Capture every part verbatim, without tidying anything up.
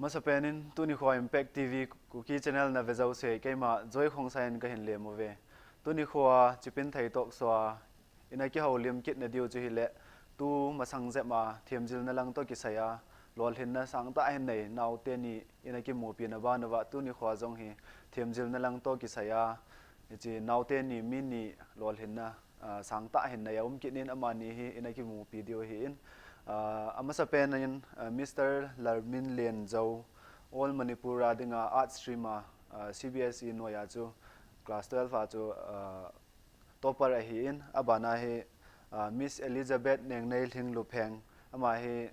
Masapen in tuni khoa Impact T V Kuki Channel na ve jouse keima Joy Khongsai in kahin lem uve. Tuni khoa Chipinthei Talk Show a ina kihoulim kit nadiu chu hile, tu masang jep a themjilna lang toh kisai a lolhinna sangtah ahin nei naote ni ina kimupi na ban uva tuni khoa jong hi themjilna lang toh kisai a, hiche naote ni mi ni lolhinna ah, sangtah ahin nei a um kit in amani hi ina kimupi diu ahin, ah, amasapen in, ah, Mister Lalminlen Jou, All Manipur a dinga Arts Stream a, ah, C B S E noiya chu class twelve a chu, ah, topper ahin, abana hi, ah, Miss Elizabeth Nengnei Lhinglupheng, ama hi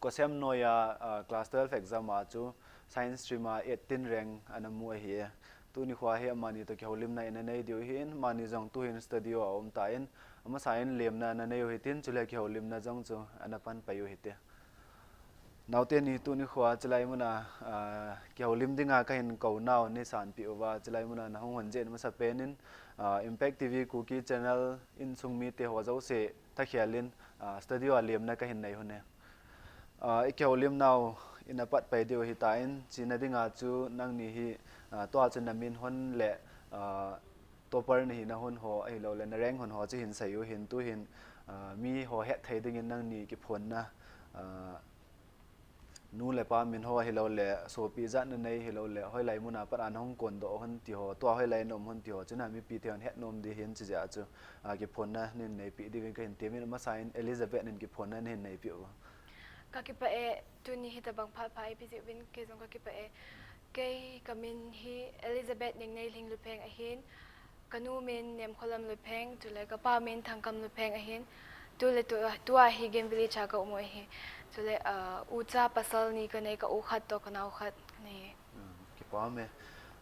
Kosem noiya, ah, class twelve exam a chu Science Stream a eighteen rank ana mu ahi e. Tuni khoa hi amani toh kihoulimna ina nei diu ahin, amani jong tuhin studio a um tan, amasa in lemna ana nei u hitin, chule kihoulimna jong chu ana pan pai u hite. Naote ni tuni khoa chulai muna, ah, kihoulim dinga kahin kou nau nei sanpeh uva, chulai muna nahung hon jeh in masapen in, ah, Impact T V Kuki Channel insung mite ho jouse thakhel in, ah, studio a lemna kahin nei u hite. Ah, i kihoulim nau ina pat pai diu ahitan, china dinga chu nangni hi, ah, tua chu na min hon le, ah, topper na hina hon ho, ahilou le na rank hon ho chu hin sei u hin, tuhin, ah, mi ho het thei dingin nangni kiphonna, ah, nu le pa min ho ahilou le, sopi jat na nei ahilou le, hoilai muna pat a nahung kondoh hon ti ho, tua hoilai na um hon ti ho, chu na mipi te hon het nom ding hin chi jeh a chu, ah, kiphonna nei neipeh dingin kahin temin, amasa in Elizabeth in kiphonna nei neipeh u. Ka kipah e, tuni hitabang phat pha eipeh jeh uvin kei jong ka kipah e. Kei ka min hi Elizabeth Nengnei Lhinglupheng ahin, ka nu min Nemkholam Lupheng, chule ka pa min Thangkam Lupheng ahin, tule tu, tua hi Game Village a ka um u ahi. Chule, ah, ucha pasal ni ka nei, ka u khat toh ka nao khat ka nei. Hmm, kipa um e.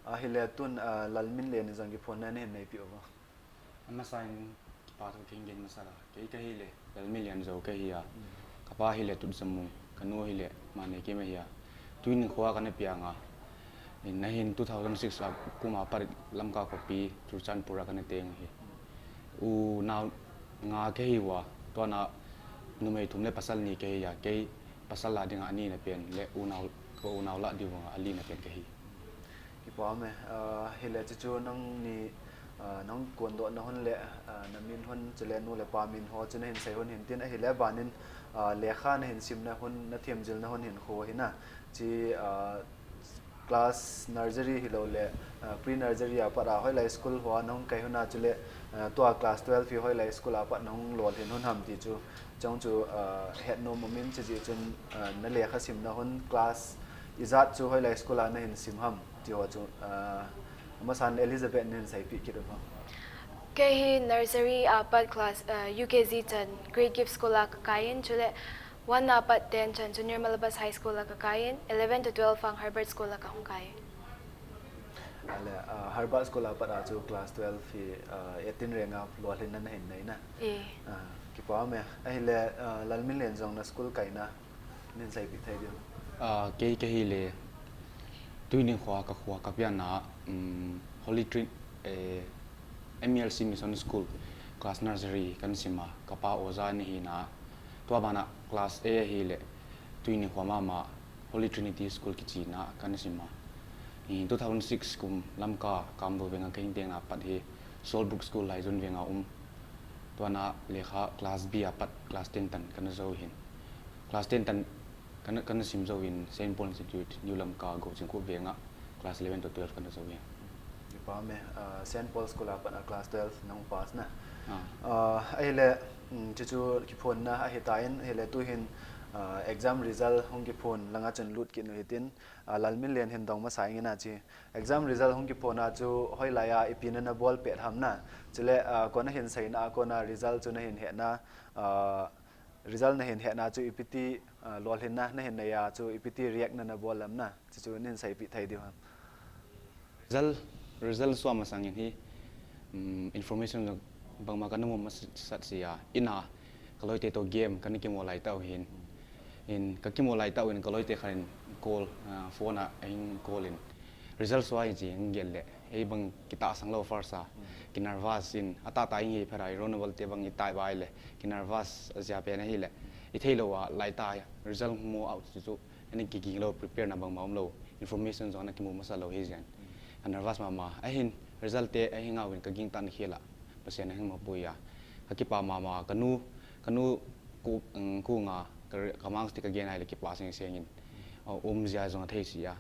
Ahile tun, ah, Lalminlen in jong kiphonna nei neipeh uvo. Amasa in kipa thu kahin gen masa a. Kei ka hile Lalminlen Jou ka hi a. Mm. Ka pa hile Tutjamung, ka nu hile Maneikim ahi a. Tuining khoa kana piang a. In ahin two thousand six a kum a pat Lamka khopi Churachandpur a kana teng ahi. Unau nga ka hi uva, tua a numei thum le pasal ni ka hi a. Kei pasal a dinga ani na pen le unau, ka unau lah diu vanga ali na pen ka hi. Kipa um e, ah, hile chuchu nangni, ah, nang kondoh na hon le, ah, na min hon chule nu le pa min ho chu nahin sei hon hin tin ahile banin, ah, lekha nahin simna hon, na themjilna hon hin kho hina. Chi, ah, class nursery hilou le, ah, pre nursery a pat a hoilai school hoa nahung kai hon a chule, ah, tua class twelve hi hoilai school a pat nahung lolhin hon ham ti chu. Chong chu, ah, het nom um in chi jeh chun, ah, na lekha simna hon class ijat chu hoilai school a nahin sim ham ti ho chu, ah, amasan Elizabeth in hin seipeh kit uvo. Kei hi nursery a pat class, ah, U K G chan Great Gift School a ka kai in, chule one a pat ten chan chu Nirmala Bas High School a ka kai in, eleven to twelve vang Herbert School a ka hung kai. Ale, ah, Herbert School a pat a chu class twelve hi, ah, eighteen rank a lolhinna nahin nei na. E. Ah, kipa um e. Ahile, ah, Lalminlen jong na school kaina nei seipeh thei diu. Ah, kei ka hile, Tuining khoa ka khoa ka pian a, um, Holy Trin-, eh, M E L C Mission School, class nursery kana sim a, ka pa oja ana hi na, tua bana class eight ahile, Tuining khoa mama Holy Trinity School kichi na kana sim a. Hi two thousand six kum Lamka Kamdou Veng a kahin teng na pat hi Solbrook School Laijon Veng a um. Tua a lekha class B a pat class ten tan kana jou hin. Class ten tan kana, kana sim jou in Saint Paul Institute, New Lamka, Gochingkhup Veng a class eleven to twelve kana jou hin. Kipa um e, ah, Saint Paul School a pat a class twelve nahung pass na. Ah. Ah, ahile, um, chuchu kiphonna ahitan, ahile tuhin, ah, exam result hung kiphon langa chun lut kit u hitin, ah, Lalminlen hin dong masa inge na chi. Exam result hung kiphon a chu hoilai a ipi na na bol pet ham na. Chule, ah, kona hin seina a kona result chu nahin hena, ah, result nahin hena chu ipiti, ah, lolhinna nahin nei a chu ipiti react na na bol lam na. Chuchu nahin seipeh thei diu ham. Result, result sua masang in hi, um, information bangma kana mu masat sia. Ina ka loite toh game kana kimu lai tau hin. In ka kimu lai tau in ka loite khat in call, ah, phone a hin call in. Result sua hi chi hin gel le. Ei bang kitasang lou first a. Ki nervous in. Ata ta in hi phara i roll number te bang i tai bai le. Ki nervous a jia pen ahile. I thei lou a lai ta result mu out chu chu. Ana kiging lou, prepare na bangma umlou, information jong ana kimu masa lou hijeh in. Ka nervous mama, ahin result te ahin ngau in ka gingtah na khel a, Pathen in ahin mapui a. Ka kipa mama, ka nu, ka nu ku, um, ku nga, ka, ka marks te ka gen a ahile kipa seng seng in. Uh, um jia jong athei si a,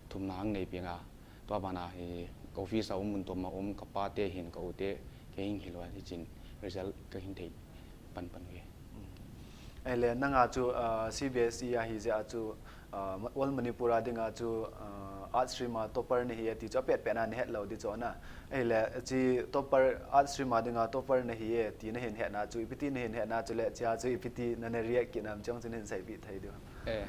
thumna ang nei pi nga. Tua bana hi ka office a um mun toma um ka pa te hin ka u te ka hing hilou a hichin result ka hin thei pan pan u hi. Ahile nanga chu, ah, C B S E ahi jeh a chu, ah, Ma-, All Manipur a dinga chu, ah, Arts stream a topper nahi e ti chu apet pet na nahet lou di chu na. Ahile chi topper, Arts stream a dinga topper nahi e ti nahin hetna chu, ipiti nahin hetna chu le chia chu ipiti nana react kit nam chong chu nahin seipeh thei diu. Eh.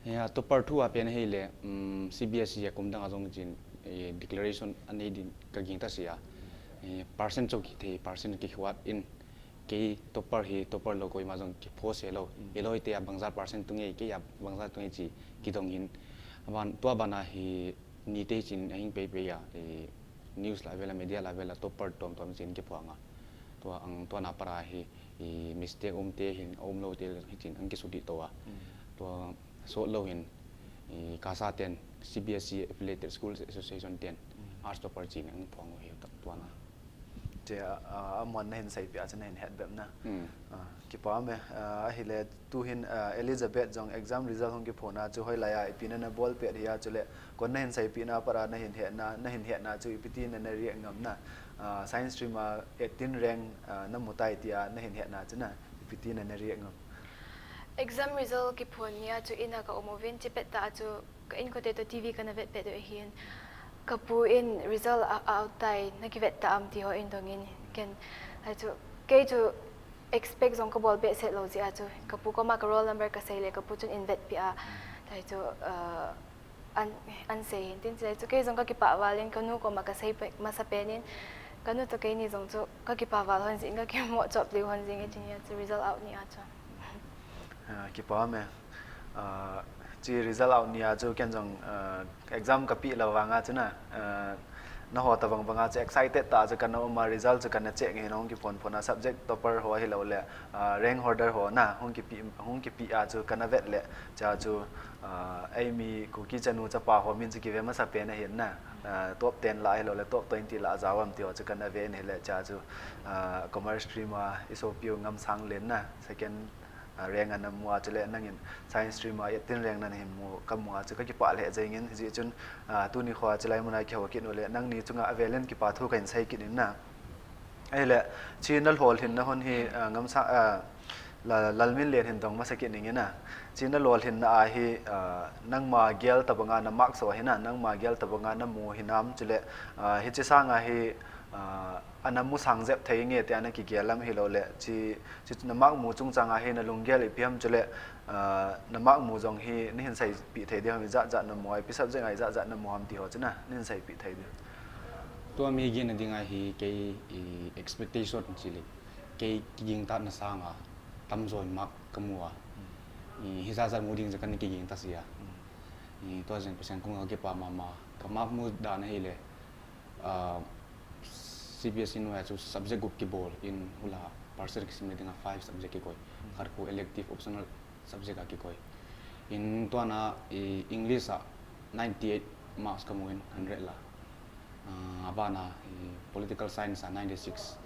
Ya, topper thu a pen ahile, um, C B S E a kum dang a jong chin, eh, declaration anei din ka gingta sia. Eh, percent chu kithei, percent kikhuat in, kei topper hi, topper lou koima jong kipho se lou. Mm. Iloi te a bangzat percent tung e, kei a bangzat tung e chi kidong hin. Aban, tua bana hi ni te chin ahing pei pei a, eh, news la vela, media la vela, topper tom tom chin kipho anga. Tua ang, tua na para hi, i mistake um te hin, um lou te hichin ang kisudi to a. Mm. Tua sot lou hin, i kasa ten, C B S E affiliated schools association ten, Mm. Arts topper chin ang phong u hi tua na. Che, a, a, amun nahin seipeh a, chu nahin het bep na. Mm. A, kipa me, a, ahile tu hin, a, Elizabeth jong exam result hung kiphona chu hoilai a, ipi nana bol pet hi a, chule kon nahin seipeh na, para nahin hetna, nahin hetna chu ipiti nana react ngam na. A, science stream a eighteen rank, a, namu tai tia nahin hetna chu na, ipiti nana react ngam. Exam result kiphon ni a chu in a ka um uvin, chipet ta a chu ka inkote to T V kana vet pet u ahin. Ka pu in result a, a out tai, na kivet ta am ti ho in dong in. Ken, a chu, kei chu expect jong ka bol behseh lou jeh a chu. Ka pu koma ka roll number ka sei le, ka pu chun in vetpeh a. Tai chu, uh, an, an sei hin tin, chulai chu kei jong ka kipah val in, ka nu koma ka sei pe, masa pen in, ka nu to kei ni jong chu ka kipah val hon jeh in, ka kimoh chop lih hon jeh in, kei tin a chu result out ni a chu. Ah, kipa me. Ah, chi result out ni a chu ken jong, ah, exam ka peh lou vang a chu na, ah, na ho ta vang vang a chu excited ta chu kana um a, result chu kana check nge hung kiphon phon a, subject topper ho hilou le, ah, rank holder ho na hung kipeh, hung kipeh a chu kana vet le, cha chu, ah, eimi Kuki chanu chapa ho min chu kive masa pen ahin na, ah, top ten la hilou le top twenty la a jao am ti ho chu kana ve in ahile cha chu, ah, commerce stream a i sopi u Ngamsanglen na second, ah, rank ana mu a, chule nangin science stream a eighteen rank nana hin mu ka mu a chu ka kipah lheh jeng in, hijeh chun, ah, tuni kho a chulai mun a kihou kit u le nangni chunga avel in kipa thu kahin sei kit in na. Ahile, chi na lolhinna hon hi, ah, Ngamsa, ah, La-, Lalminlen hin dong masa kit ning in na. Chi na lolhinna a hi, ah, nangma gel tabang a na mark so hi na, nangma gel tabang a na mu hinam chule, ah, hiche sang a hi, ah, ana mu sang jep thei nge tia na kigel lam hilou le, chi, chi na mark mu chungchang a hi na lunggel ipi ham chule, ah, na mark mu jong hi nahin seipeh thei diu ham, ijat jat na mu a, ipi subject a ijat jat na mu ham ti ho chu na, nahin seipeh thei diu. Tua mi gin na ding a hi kei i expectation chi le, kei kiging tat na sang a, tamjo in mark ka mu a. Mm. I, hijat jat mu ding jeh kana kiging ta sia. Mm. I, tua jeng Pathen kong a kipa mama, ka mark mu dan ahile, ah, C B S E noi a chu subject gup kibol in hula percent kisim le dinga five subject kikoi. Hmm. Khat khu elective optional subject a kikoi. In tua na i English a ninety eight marks ka mu in hundred la. Ah, abana i political science a ninety six.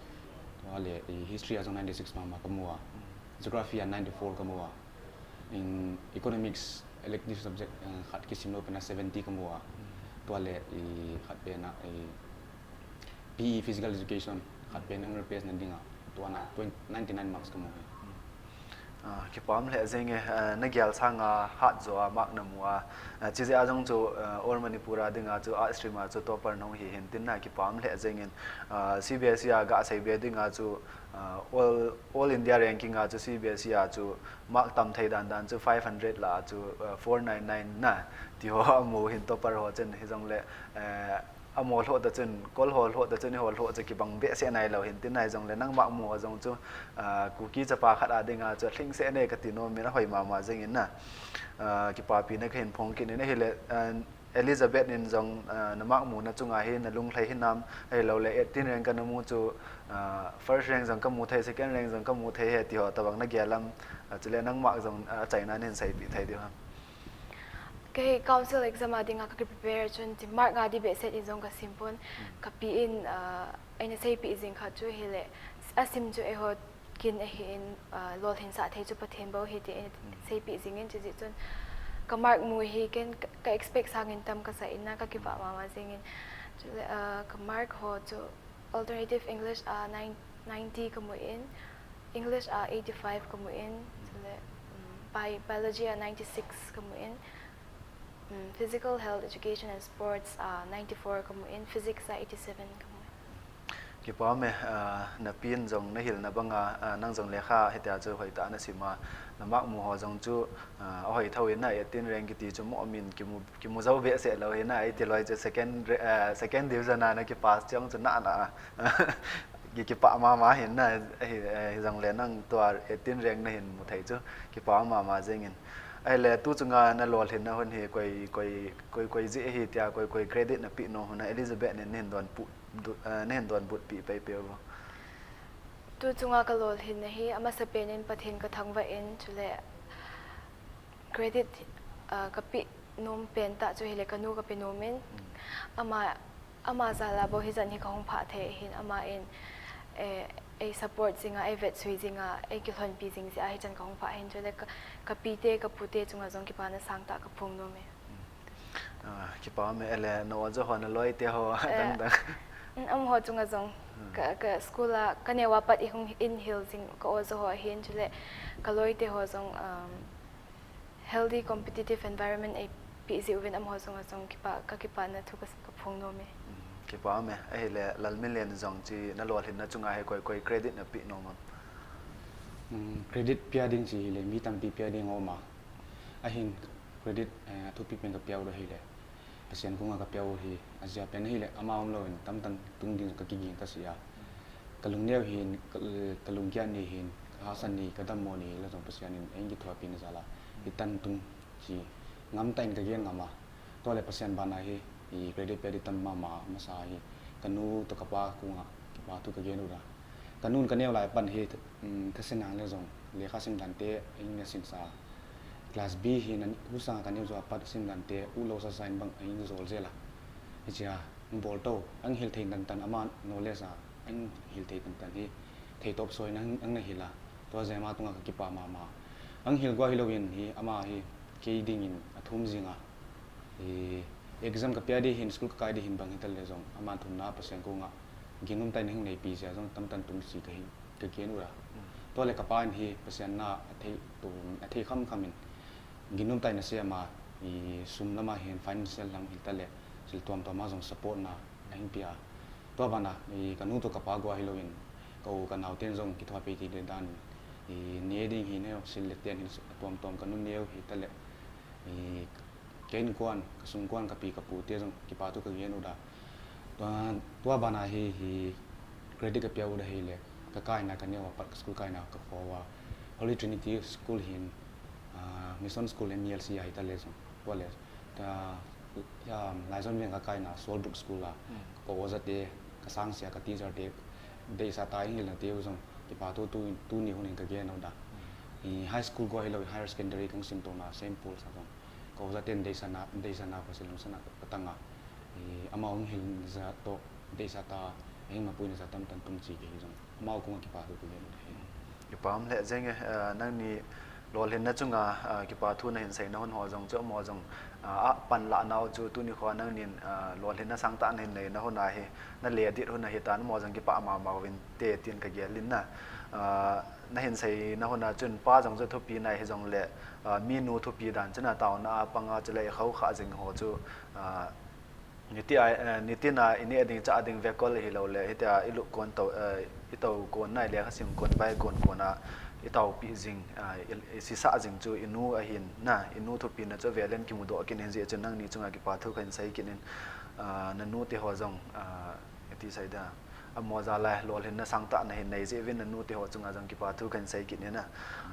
Tua le i history a jong ninety six mama ka mu a. Hmm. Geography a ninety four ka mu a. In economics elective subject, eh, khat kisim lou pen a seventy ka mu a. Hmm. Tua le i khat pen a i P E physical education khat pen a English na ding a. Tua na twenty, ninety nine marks ka mu hi. Hmm. Ah, kipah lheh jeng e, eh, na gel sang a hat jo a mark na mu a. Eh, chijeh a jong chu, eh, All Manipur a ding a chu Arts stream a chu topper nahung hi hin tin na kipah lheh jeng in, ah, C B S E a ga sei be ding a chu, ah, all, all India ranking a chu C B S E a chu mark tam thei dan dan chu five hundred la chu, uh, four nine nine na ti ho amu hin topper ho chun hijong le, uh, amo lhoh ta chun, kol ho lhoh ta chun, eiho lhoh chu kibang behseh nailou hin tin na hijong le nang mark mu a jong chu, uh, Kuki chapa khat a ding a chu lhingset ne kati nom in ahoi mama jeng in na, uh, kipapina kahin phong kit in ahile, uh, Elizabeth in jong, ah, na mark mu na chunga hi na lunglhai hinam, ahilou le eighteen rank ka na mu chu, ah, first rank jong ka mu thei, second rank jong ka mu thei he ti ho tabang na gel am, ah, chule nang mark jong, ah, achaina nahin seipeh thei diu ham. Kei council exam a dinga ka prepare chun ti mark nga di behseh in jong ka sim pon. Ka pi in, ah, eina seipeh jing khat chu hile, a sim chu eiho kin ahin, ah, lolhinsah thei chu Pathen bou ahi ti eina seipeh jing in, chuti chun ka mark mu hi ken ka, ka expect sangin tam ka sa in a ka kipah mama jing in. Chule, ah, ka mark ho chu alternative English a nine, ninety ka mu in, English a eighty-five ka mu in, chule, um, bi-, biology a ninety-six ka mu in, um, physical health, education and sports a ninety-four ka mu in, physics a eighty-seven ka mu in. Kipah me, ah, na pi in jong na hilna banga, ah, nang jong lekha hitia chu hoitah a na sim a, na mark mu ho jong chu, ah, ahoi thou in a, eighteen rank kiti chu mo min kimu, kimu jou behseh lou hin a, eiti loi chu second re-, ah, second division a na kipass chang chu na na a. Ki, kipah mama hin a, hi, eh, hijongle nang tua eighteen rank na hin mu thei chu, kipah mama jing in. Ahile tu chunga na lolhinna hun hi koi, koi, koi, koi jeh ahi tia, koi, koi credit na pe nom hun a, Elizabeth nin na hin donbut, du-, eh, na hin donbut peh pei peh vo. Tu chunga ka lolhinna hi amasapen in Pathen ka thangvah in, chule credit, ah, ka pe nom pen tah chu hile ka nu ka pe nom in, ama, ama jal a bou hichan hi ka hung phah thei ahin, ama in, eh, ei support jing a, ei vetsui jing a, ei kilhonpi jing jeh a hichan ka hung phah ahin, chule ka, ka pi te, ka pu te chunga jong kipana sangtah ka phong nom e. Ah, kipah me, ele na oja ho, na loi te ho, eh, dang dang. Mm, amaho chunga jong, hmm, ka, ka school a, ka neo a pat i hung in hil jing ka oja ho ahin, chule ka loi te ho jong, um, healthy competitive environment ei pe jeh uvin amaho chunga jong kipah, ka kipana thu ka, ka phong nom e. Hmm, kipah me, ahile Lalminlen jong chi na lolhinna chunga hi koi, koi credit na pe nom am? Hmm, credit pia ding chi hile mi tampi pia ding um a. Ahin credit, eh, athupi pen ka pia u ahile, Pathen koma ka pia u ahi, ajeh pen ahile, ama umlou in tamtah tung ding ka kiging ka sei a. Ka lungneo hin, ka, ka lunggel ni hin, ka hahsat ni, ka dammo ni, la jong Pathen in ei kithopi na jal a, hitan tung chi, ngam tah in ka gen ngam a. Tua le Pathen bana hi, i credit pia di tam mama, masa hi, ka nu toh ka pa koma, kipa thu ka gen u a. Ka nun ka neo lai a pat hi, um, ka sin nang le jong, lekha sim dan te, ei na sin sa. Class B hi na, husa ka neo jo a pat sim dan te, u lo sa sa in bang, ei na jol jel a. Hichea, bol to, ang hil thei tan tan ama knowledge a, ang hil thei tan tan hi, thei top soi nang, ang na hil a. Tua jeh a ama tunga ka kipah mama. Ang hil gua hilou in hi, ama hi, kei dingin, athum jing a. I, exam ka pia di hin, school ka kai di hin bang hita le jong, ama thumna Pathen koma, ginum tah in hung neipi jeh a jong tamtah tung si ka hi, ka gen u a. Hmm. Tua le ka pa in hi, Pathen na athei tu, athei kham kham in, ginum tah in asei ama, i, sum lama hin, financial lam hita le, thil tuam tuam a jong support na, ahin pia. Tua bana, i, ka nu toh ka pa gua hilou in, ka u ka nao ten jong kithopi ti le dan, i, ne ding hi ne, thil le ten hin, tuam tuam ka nu neo hita le, i, Ka inkuan, ka sungkuan, ka pi ka pu te jong kipa thu ka gen u a. Tua, tua bana hi, hi credit ka pia u ahile, ka kaina ka neo a pat ka school kaina ka kho a. Holy Trinity School hin, ah, Mission School M E L C a hita le jong. Tua le, ka, ya, Laijon Veng ka kaina Solbrook School a. Hmm. Ka oja te, ka sangsia, ka teacher te, deisah tah in hilna te u jong kipa thu tu, tuni hun in ka gen u a. Hmm. I high school gua hilou, higher secondary ka sim tona, Saint Paul's a jong. Ka oja ten deisahna, deisahna ka silung sana ka tang a. I, ama hung hil jeh toh deisah tah, ahing mapuina jeh tamtah tung chi ka hi jong. Ama u koma kipa thu ka gen u ahi. Kipa um le jeng e, eh, nangni lolhinna chunga, eh, kipa thu na hin seina hun ho jong chu amaho jong, eh, a panlah nau chu tuni kho nangnin, eh, lolhinna sangtah na hin neina hun ahi, na le dit hun ahi tan amaho jong kipa mama uvin te tin ka gel in a. Eh, na hin seina hun a chun pa jong chu thupi nai hijongle, ah, minu thupi dan chun a taona a panga chule i khaukhah jing ho chu, ah, niti a, eh, nitin a i neh ding chah ding vekol hilou le, hitia i lup kon tou, eh, i tou kon nai le lekha sim kon bai kon kon a i taopi jing, ah, i, i sisah jing chu i nu ahin a, i nu thupina chu velen kimudoh kit in jeh chun nangni chunga kipa thu ka hin sei kit in, ah, na nu te ho jong, ah, iti sei da. Amaho jal a lolhinna sangtah na hin nei jeh uvin na nu te ho chunga jong kipa thu ka hin sei kit in a.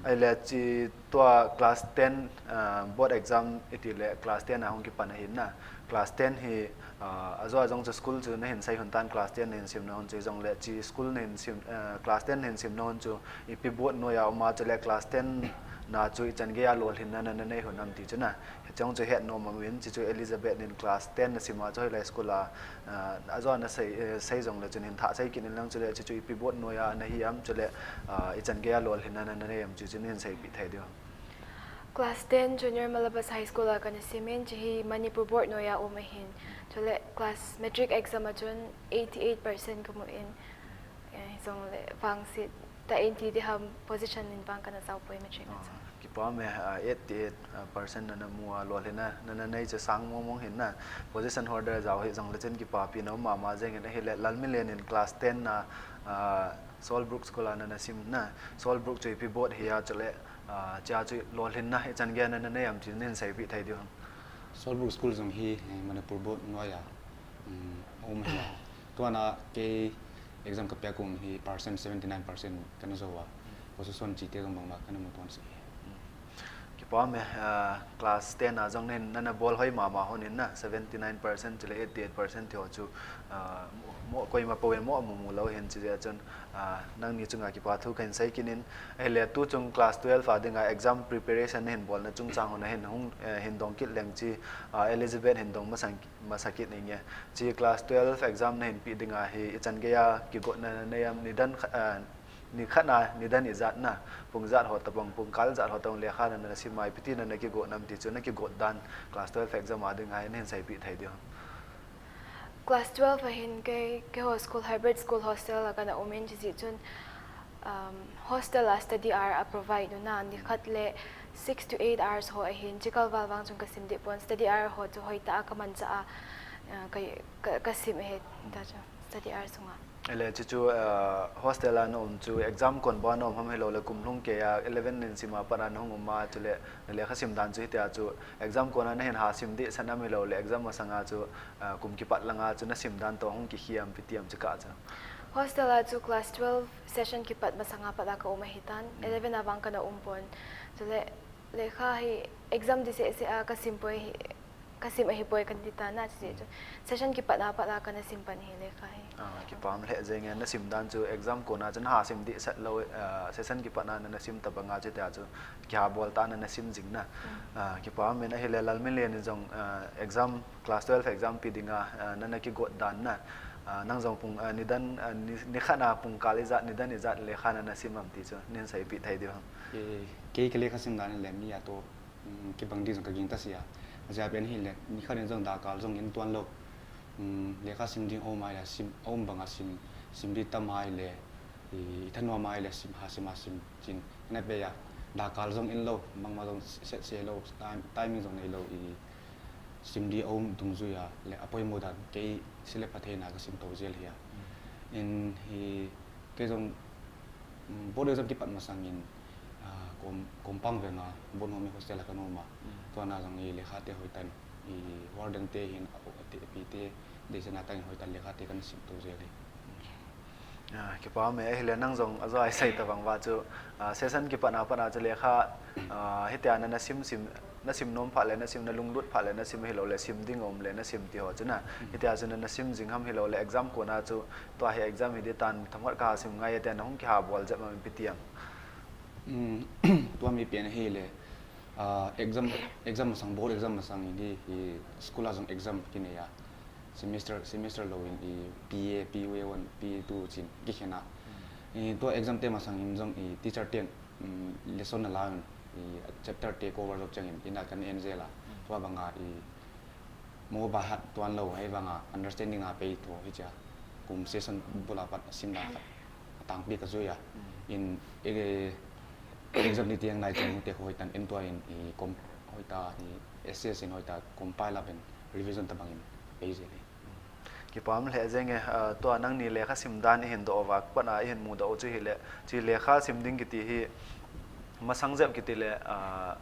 Ahile chi tua class ten, ah, board exam iti le class ten a hung kipan ahin a. Class ten hi, ah, ajo a jong chu school chu na hin sei hun tan class ten na hin simna hun chu hijongle chi school na hin sim, ah, class ten na hin simna hun chu ipi board noi a um a chule class ten na chu ichan geiya lolhinna nana nei hon am ti chu na. Hiche chu het nom aum in, chuchu Elizabeth in class ten na sim a chu hoilai school a, ah, ajo ana sei, eh, sei jongle chun hin thah sei kit in lang chule chuchu ipi board noiya ana hi am chule, ah, ichan geiya lolhinna nana nei am chu chu hin seipeh thei diu ham? Class ten Junior Malabas High School a kana sim in, chu hi Manipur board noiya um ahin. Chule class matric exam a chun eighty eight percent kamu in, eh, hijongle vangset tah in ti diham, position in vang kana jao poi matric a chun. Ah, kipa me, ah, eighty eight percent nana mu a, lolhinna nana nei chu sang mong mong hin na. Position holder jao hijongle chun kipapi na um mama jeng in, ahile Lalminlen in class ten na, ah, Sawlbrook School a nana sim na. Sawlbrook chu ipi board hi a chule, ah, chea chu lolhinna ichan geiya nana nei am ti chu hin seipeh thei diu ham? Sawlbrook School jong hi, eh, Manipur board noiya, um, um hi a. Tua na kei exam kapeh kum hi percent seventy nine percent kana jou a. Position chite jong bangma kana mu tuan si. Kipa me, ah, class ten a jong nin nana bol hoi mama hon in na, seventy nine percent chule eighty eight percent ti ho chu, ah, mo, koima pouvin mo mu mu lou hin, chujeh chun, ah, nangni chunga kipa thu kahin sei kit in, ahile tuchung class twelve a dinga exam preparation nahin bolna chungchang hon ahin hung, eh, hin dong kit leng chi, ah, Elizabeth hin dong masang, masa kit inge. Chi class twelve exam nahin pe dinga hi ichan geiya kigotna nanei am, nidan kha-, ah, nikhat na, nidan ijat na, pung ijat ho tabang, pung kal ijat ho tabang lekha nana sim a, ipi ti nana kigot nam ti chu, na kigot dan class twelve exam a dinga hin seipeh thei diu ham? Class twelve a hin kei, keiho school, hybrid school hostel a kana um in, chujeh chun, um, hostel a study hour a provide u na, nikhat le six to eight hours ho ahin, chikal val vang chun kasim deh pon, study hour ho chu hoitah a kamanchah a, ah, ka, ka, kasim ahi, ta chu, study hour sunga. Ahile chuchu, ah, hostel a na um chu exam kon bou a na um ham, hiloule kum lhung keiya eleven in sim a pat a nahung um a, chule na lekha sim dan chu hitia chu exam kon a nahin ha sim dehset nam, hiloule exam masanga chu, ah, kum kipat langa chu nasim dan toh hung kikhel am, ipi ti am chu kah chu? Hostel a chu class twelve session kipat masanga pat a ka um ahitan, eleven a vang kana um pon. Chule lekha hi exam ding seh seh a kasim poi hi, kasim ahipoi kati tan a, chujeh chun session kipat a pat a kana sim pan ahi lekha hi. Ah, kipah lheh jenge, nasim dan chu exam kon a chun ha sim dehset lou, ah, session kipat a nana sim tabang a chutia chu kihabol tah a nana sim jing na. Ah, kipah men, ahile Lalminlen in jong, ah, exam, class twelve exam pe dinga, ah, nana kigot dan na. Ah, nang jong pung, ah, nidan, ah, ni, nikhat a pung kal ijat, nidan ijat lekha nana sim am ti chu hin seipeh thei diu ham? Eh, kei ka lekha sim dan le mi a toh, um, kibang ding jong kaging tase a. Ajeh pen ahile, nikhat in jong dakkal jong in tuan lou. Um, lekha sim ding aum ahile, sim, aum banga sim, sim ding tam ahile, i, ithanom ahile sim, ha sim, ha sim, chin, kana pe a. Dakkal jong in lou, bangma jong set se lou, time, timing jong nei lou, i, sim ding aum dungjui a, le apoimo dan, kei self phattheina kasim to jel ahi a. In hi, kei jong, um, board exam kipat masang in, ah, kom, kompang venga, Bonhome hostel a kana um a. Tua na jong i lekha te hoitah in, i warden te hin, a, a te, pi te, deisahna tah in hoitah in lekha te kana sim to jel ahi. Ah, kipah me, ahile nang jong ajo a isei tabang uva chu, ah, session kipat a pat a chu lekha, ah, hitia nana sim sim, nasim nom phat le nasim, nalunglut phat le nasim, hiloule sim ding aum le nasim ti ho chu na. Hitia chu nana sim jing ham, hiloule exam kon a chu, tua hi exam hi ding tan, themkhat kaha sim ngai e tia nahung kihabol jep am, ipi ti am? Um, tua mi pen ahile, ah, exam, exam masang, board exam masang in hi, hi school a jong exam kinei a. Semester, semester lou in i P A, P U A one, P A two chin kikhen a. I tua exam te masang in jong i teacher ten, um, lesson nalauvin i chapter te cover jop chang in, ina kan en jel a. Tua banga i mo bahat tuan lou, ahivanga understanding a pei to hichea. Kum session bul a pat sim dan khat atangpi kajui a. In, e, exam ni tiang nai chang te hoitah in en tuan in i kom, hoitah i essay in hoitah compile up in revision tabang in pei jel e. Kipah lheh jenge, ah, tua nangni lekha sim dan ihin doh uva, pat a ihin mudoh u chu hile, chu lekha sim ding kiti hi masang jep kiti le, ah,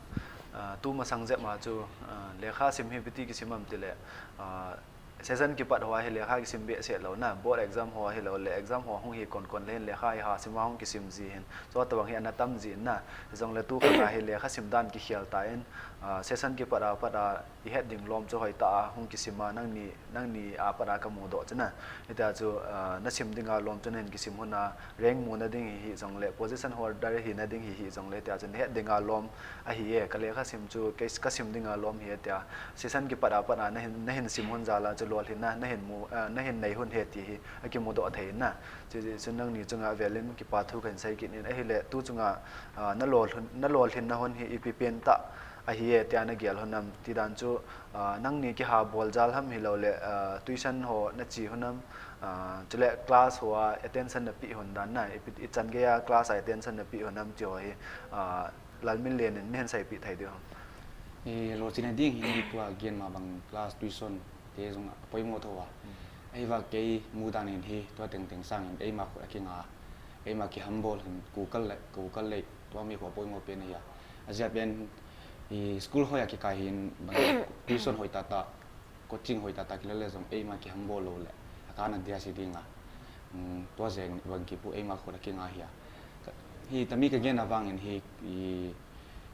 ah, tu masang jep ma chu, ah, lekha sim hi ipi ti kisim am tile, ah, session kipat hoa hi lekha kisim behseh lou na, board exam hoa hiloule exam hoa hung hi kon kon le hin lekha hi ha sim a hung kisim ji hin, chutabang hi ana tam ji in na, hijongle tu khat a hi lekha sim dan kikhel tan, ah, session kipat a pat a i het ding lom chu hoitah a hung kisim a, nangni, nangni a pat a ka mudoh chu na. Hitia chu, ah, na sim dinga lom chu na hin kisim hun a, rank muna ding hi, hi jongle, position holder hina ding hi, hi jongle, tia chu na het dinga lom ahi e, ka lekha sim chu, ka, ka sim dinga lom hi e, tia. Session kipat a pat a na hin, na hin sim hun jal a chu lolhinna, na hin mu, ah, na hin nei hun hi e ti hi, a kimudoh thei na. Chu, chu nangni chunga avelin kipa thu kahin sei kit in, ahile tu chunga, ah, na lolhin, na lolhinna hun hi ipi pen tah ahi e, tia na gel hun am ti dan chu, ah, nangni kiha bol jal ham hilou le, ah, tuition ho na chi hun am, ah, chule class ho a attention na pe hun dan na, ipi, ichan gei a class a attention na pe hun am ti ho hi, ah, Lalminlen in na hin seipeh thei diu ham? I lo china ding hi ni tua gen ma bang class tuition te jong apoimo thou a. Hmm. Ahivang kei mudan in hi tua tengteng sangin eima khut a kinga, eima kihambol hin kukal le, kukal le tua mi khu apoimo pen ahi a. Ajeh pen i school hoi a kikai hin bang tuition hoi tata, coaching hoi tata kila le jong eima kihambol lou le, akana dia si dinga. Um, tua jeng bang kipu eima khut a kinga hi a. Ka, hi tami ka gen a vangin hi i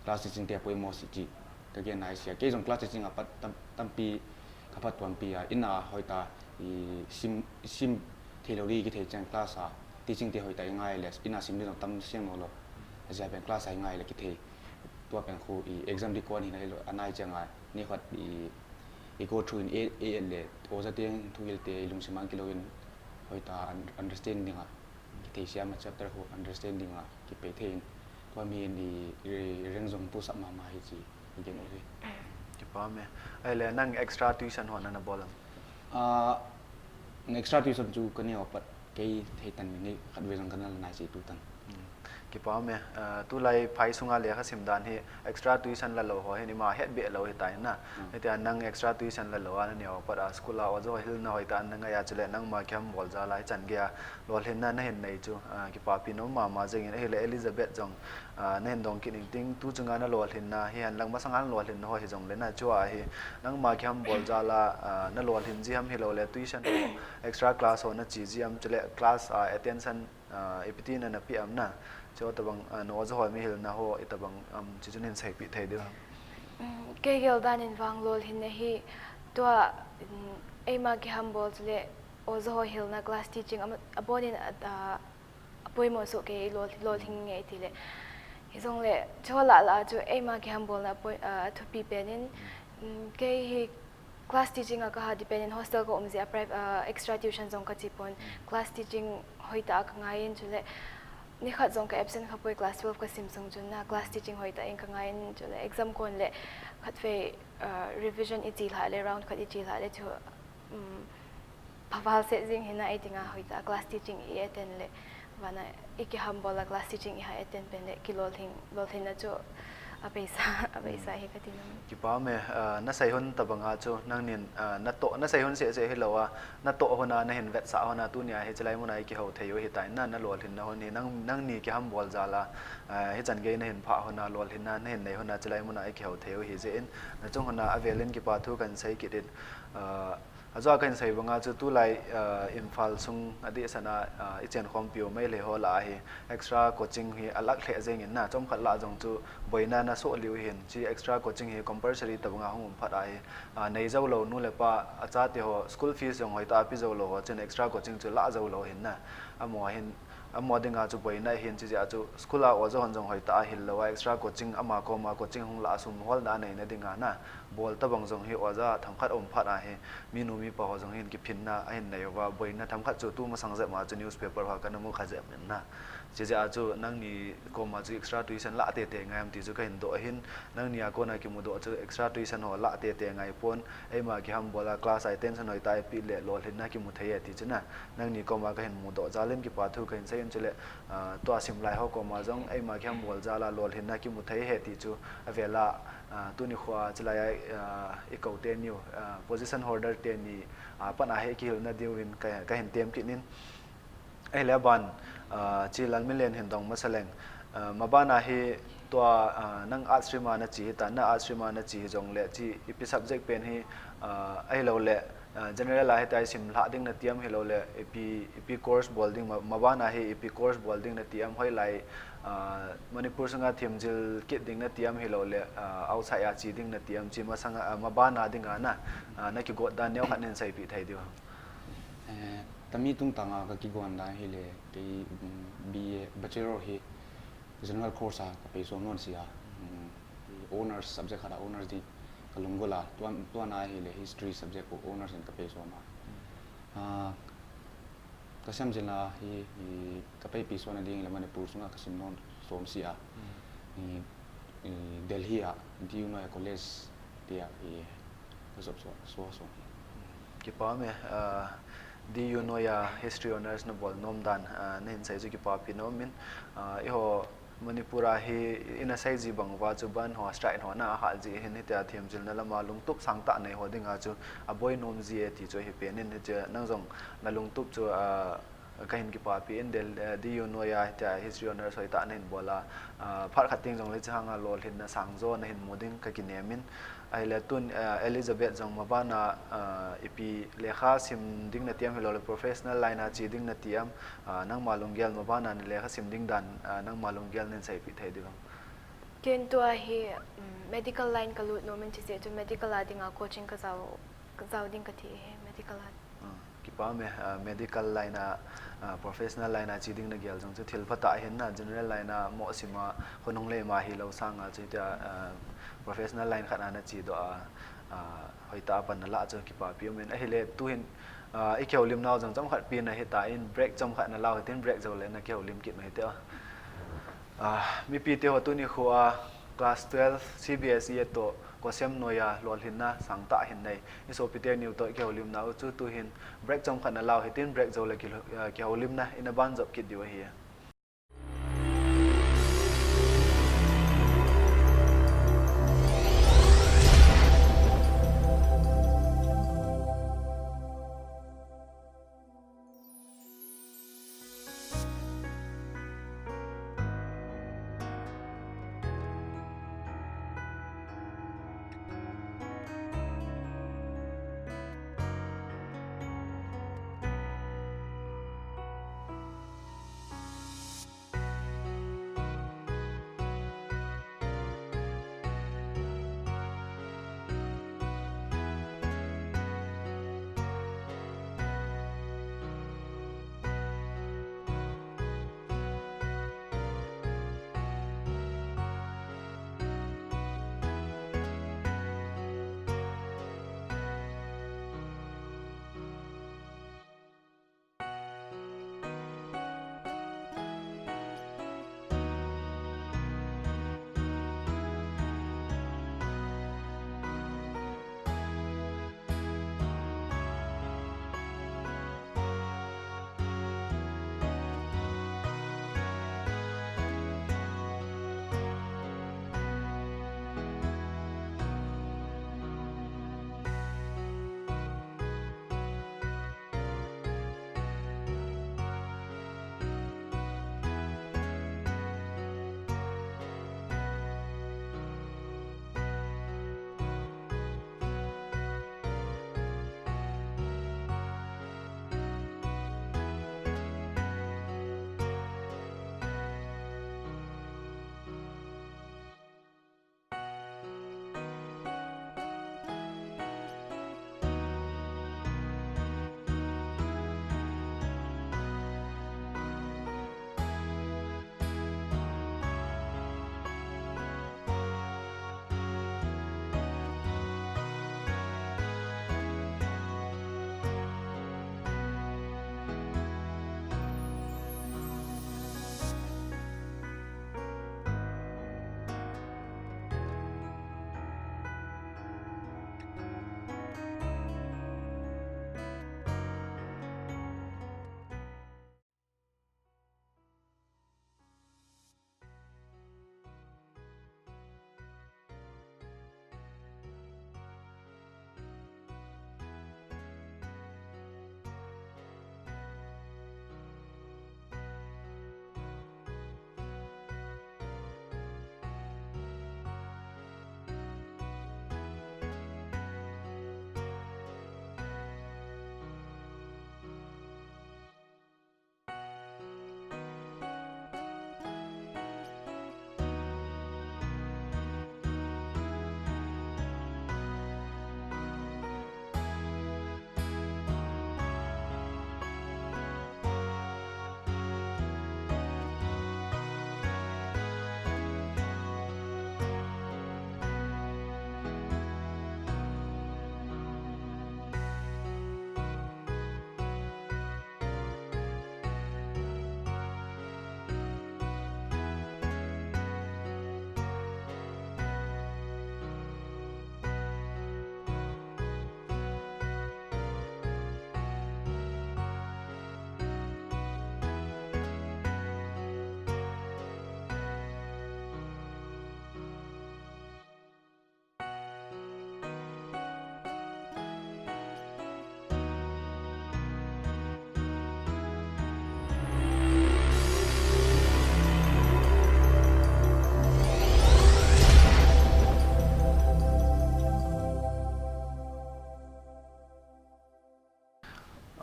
class teaching te apoimo si chi ka gen a hi sia. Kei jong class teaching a pat tam, tampi ka pat tuampi a, in a hoitah i sim, sim thei lou ri kithei chang class a teaching te hoitah i ngai le, in a sim ding jong tam siang no lou. Ajeh pen class a i ngai le kithei. Tua pen khu i exam di kon hi na i lo, anai chang a, ni khat i, i go through in e, e le, oja te thu il te i lungsim a kilou in hoitah un-, understand ding a. Kithei siam a chapter khu understand ding a, kipei thei in. Tua mi in i, i, i reng jong tu sap mama hi chi, i gen u hi. Kipa me. Ahile nang extra tuition ho na na bol am? Ah, extra tuition chu ka neo pat kei thei tan ni khat ve jong ka na la nai si tu tan. Hmm. Kipa me. Ah, tulai phai sunga lekha sim dan hi extra tuition la lou ho hin ima het be lou hi ta hin na. Hmm. Hitia nang extra tuition la lou a na neo pat a school a oja ho hilna hoitah na ngai a chule nangma kihambol jal a hichan gei a lolhinna na hin nei chu, ah, kipapi nom mama jeng in ahile Elizabeth jong, ah, na hin dong kit ning ting tu chunga na lolhinna hi hen lang masang a na lolhinna ho hi jongle na chu a hi nangma kihambol jal a, ah, na lolhin ji ham hilou le tuition ho, extra class ho na chi ji am chule class a attention, ah, ipi ti na na pe am na. Chu tabang, ah, na oja ho mi hilna ho i tabang am chi chu na hin seipeh thei diu ham? Um, kei gel dan in vang lolhinna hi tua, um, eima kihambol chule oja ho hilna class teaching am, abon in a, a, apoimo soh kei lol, lolhing nge ti le. Hijongle, chu la la chu eima kihambolna apoi, ah, athupi pen in, um, kei hi class teaching a ka ha depend in hostel ka um jeh a pri-, ah, extra tuition jong ka chi pon. Class teaching hoitah a ka ngai in chule, ni khat jong ka absent kha poi class twelve ka sim sung chun na class teaching hoitah in ka ngai in chule, exam kon le khat vei, ah, revision i chi lha le, round khat i chi lha le chu, um, phaval se jing hina ei dinga hoitah a class teaching i attend le, vana i kihambol a class teaching i ha attend pen le kilolhing, lolhinna chu apeisa, apeisa hi ka ti nom. Kipa me, ah, na sei hun tabang a chu nangnin, ah, na toh, na sei hun seh seh hilou a, na toh hun a na hin vetsah hun a tunia hi chulai mun a i kihou thei u hi ta in na, na lolhinna hun hi nang, nangni kihambol jal a, ah, hichan gei na hin phah hun a lolhinna na hin nei hun a chulai mun a i kihou thei u hi jeh in, na chung hun a avelin kipa thu kan sei kit in, ah, Ajeh a kahin sei banga chu tulai, ah, Imphal sung adeh sanga, ah, i chenkhompiu Meitei ho lah a hi extra coaching hi alah lheh jeng in na, chomkhat lah jong chu boina na soh liu hin, chi extra coaching hi compulsory tabanga hung um phat a hi, ah, nei jou lou nu le pa achate ho school fees jong hoitah a pe jou lou ho chun extra coaching chu lah jou lou hin na, amaho hin, amaho dinga chu boina ahin, chijeh a chu school a oja hon jong hoitah a hil lou a, extra coaching ama koma coaching hung lah a sum holna a neina dinga na, bol tabang jong hi oja themkhat um phat a hi, minu mipa ho jong hin kiphinna ahin nei uva, boina themkhat chu tumasang jep ma chu newspaper ho kana mu kha jep in na. Chijeh a chu nangni koma chu extra tuition lah tete ngai am ti chu kahin doh ahin, nangni a kona kimudoh chu extra tuition ho lah tete ngai pon, eima kihambol a class a attention hoitah a i pe le lolhinna kimu thei e ti chu na. Nangni koma kahin mudoh jal in kipa thu kahin sei in chule, ah, tua sim lai ho koma jong eima kihambol jal a lolhinna kimu thei e ti chu avel a, ah, tuni khoa chulai a, ah, i kou teniu, ah, position holder teni, ah, pan a hi kihilna diu in ka, kahin tem kit in. Ahile aban, ah, chi Lalminlen hin dong masa leng. Ah, maban a hi tua, ah, nang arts stream a na chi hi ta, na arts stream a na chi hi jongle chi ipi subject pen hi, ah, ahilou le, Ah, general a hitia sim lha ding nati am, hilou le ipi, ipi course bol ding, ma, mabana hi ipi course bol ding nati am, hoilai, ah, Manipur sunga themjil kit ding nati am, hilou le, ah, outside a che ding nati am, che masanga, ah, mabana dinga na, ah, na kigot dan neo khat nin seipeh thei diu. Eh, tami tungtanga ka kigon dan hile, kei, mm, B A, bachelor hi general course a ka pei som non sia. Mm, honours subject khat a honours ding ka lunggel a, tuan, tuan a hile history subject ko honours in ka pei som a. Ah, ka semjil na hi, hi ka pei pi som na ding le Manipur sunga ka sim non som sia. I, i Delhi a D U Noida College tia i ka jop so, so, so. Kipa me, ah, D U Noida History Honours na bol nom dan, ah, na hin sei chu kipapi nom in, ah, eiho Manipur a hi ina sei ji bang uva chu ban ho strike ho na ahal ji hin hitia themjil na lama lungtup sangtah nei ho dinga chu aboi nom ji e ti chu hi pen in hiche nang jong na lungtup chu, ah, ka hin kipapi in Del-, eh, D U Noida hitia History Honours hoitah na hin bol a, ah, phat khat teng jong le chihanga lolhinna sangjo na hin mu ding ka kinem in. Ahile tun, eh, Elizabeth jong mabana, ah, ipi lekha sim ding nati am hilou le professional line a che ding nati am, ah, nangma lunggel mabana na lekha sim ding dan, ah, nangma lunggel nin seipeh thei diu am? Ken tua hi, mm, medical line ka lut nom in, chujeh chun medical a dinga coaching ka jao, ka jao ding ka ti hi, medical a. Ah, kipa me, ah, medical line a, ah, professional line a che ding na gel jong chu thil phatah hin na, general line a mo sim a, khonung le ma hilou sanga chu tia, ah, professional line khat a na che doh a, ah, hoitah a pan na lah chu kipapi um in. Ahile tuhin, ah, i kihoulim nau jong chomkhat pi na hita in break chomkhat na lau hitin break jou le na kihoulim kit u hite. Ah, mipi te ho tuni khoa class twelve C B S E toh Kosem Noida lolhinna sangtah hin nei. I sopite niu toh i kihoulim nau chu tuhin break chomkhat na lau hitin break jou le ki, ah, kihoulimna ina ban jop kit diu ahi.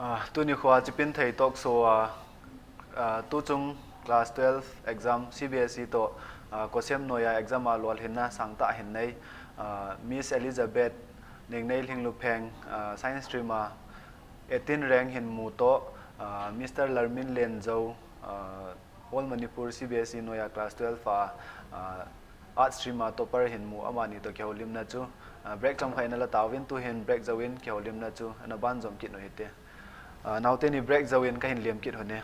Ah, tuni khoa Chipinthei Talk Show a, ah, tuchung class twelve exam C B S E toh, ah, Kosem noiya exam a lolhinna sangtah hin nei, ah, Miss Elizabeth Ningnei Lhinglupheng, ah, Science Stream a eighteen rank hin mu toh, ah, Mister Lalminlen Zo, ah, All Manipur C B S E noiya class twelve a, ah, Arts Stream a topper hin mu amani toh kihoulimna chu, ah, break chomkhat in ala tauvin, tuhin break jouvin kihoulimna chu ana banjom kit u hite. Ah, naote ni break jouvin kahin lem kit u hite.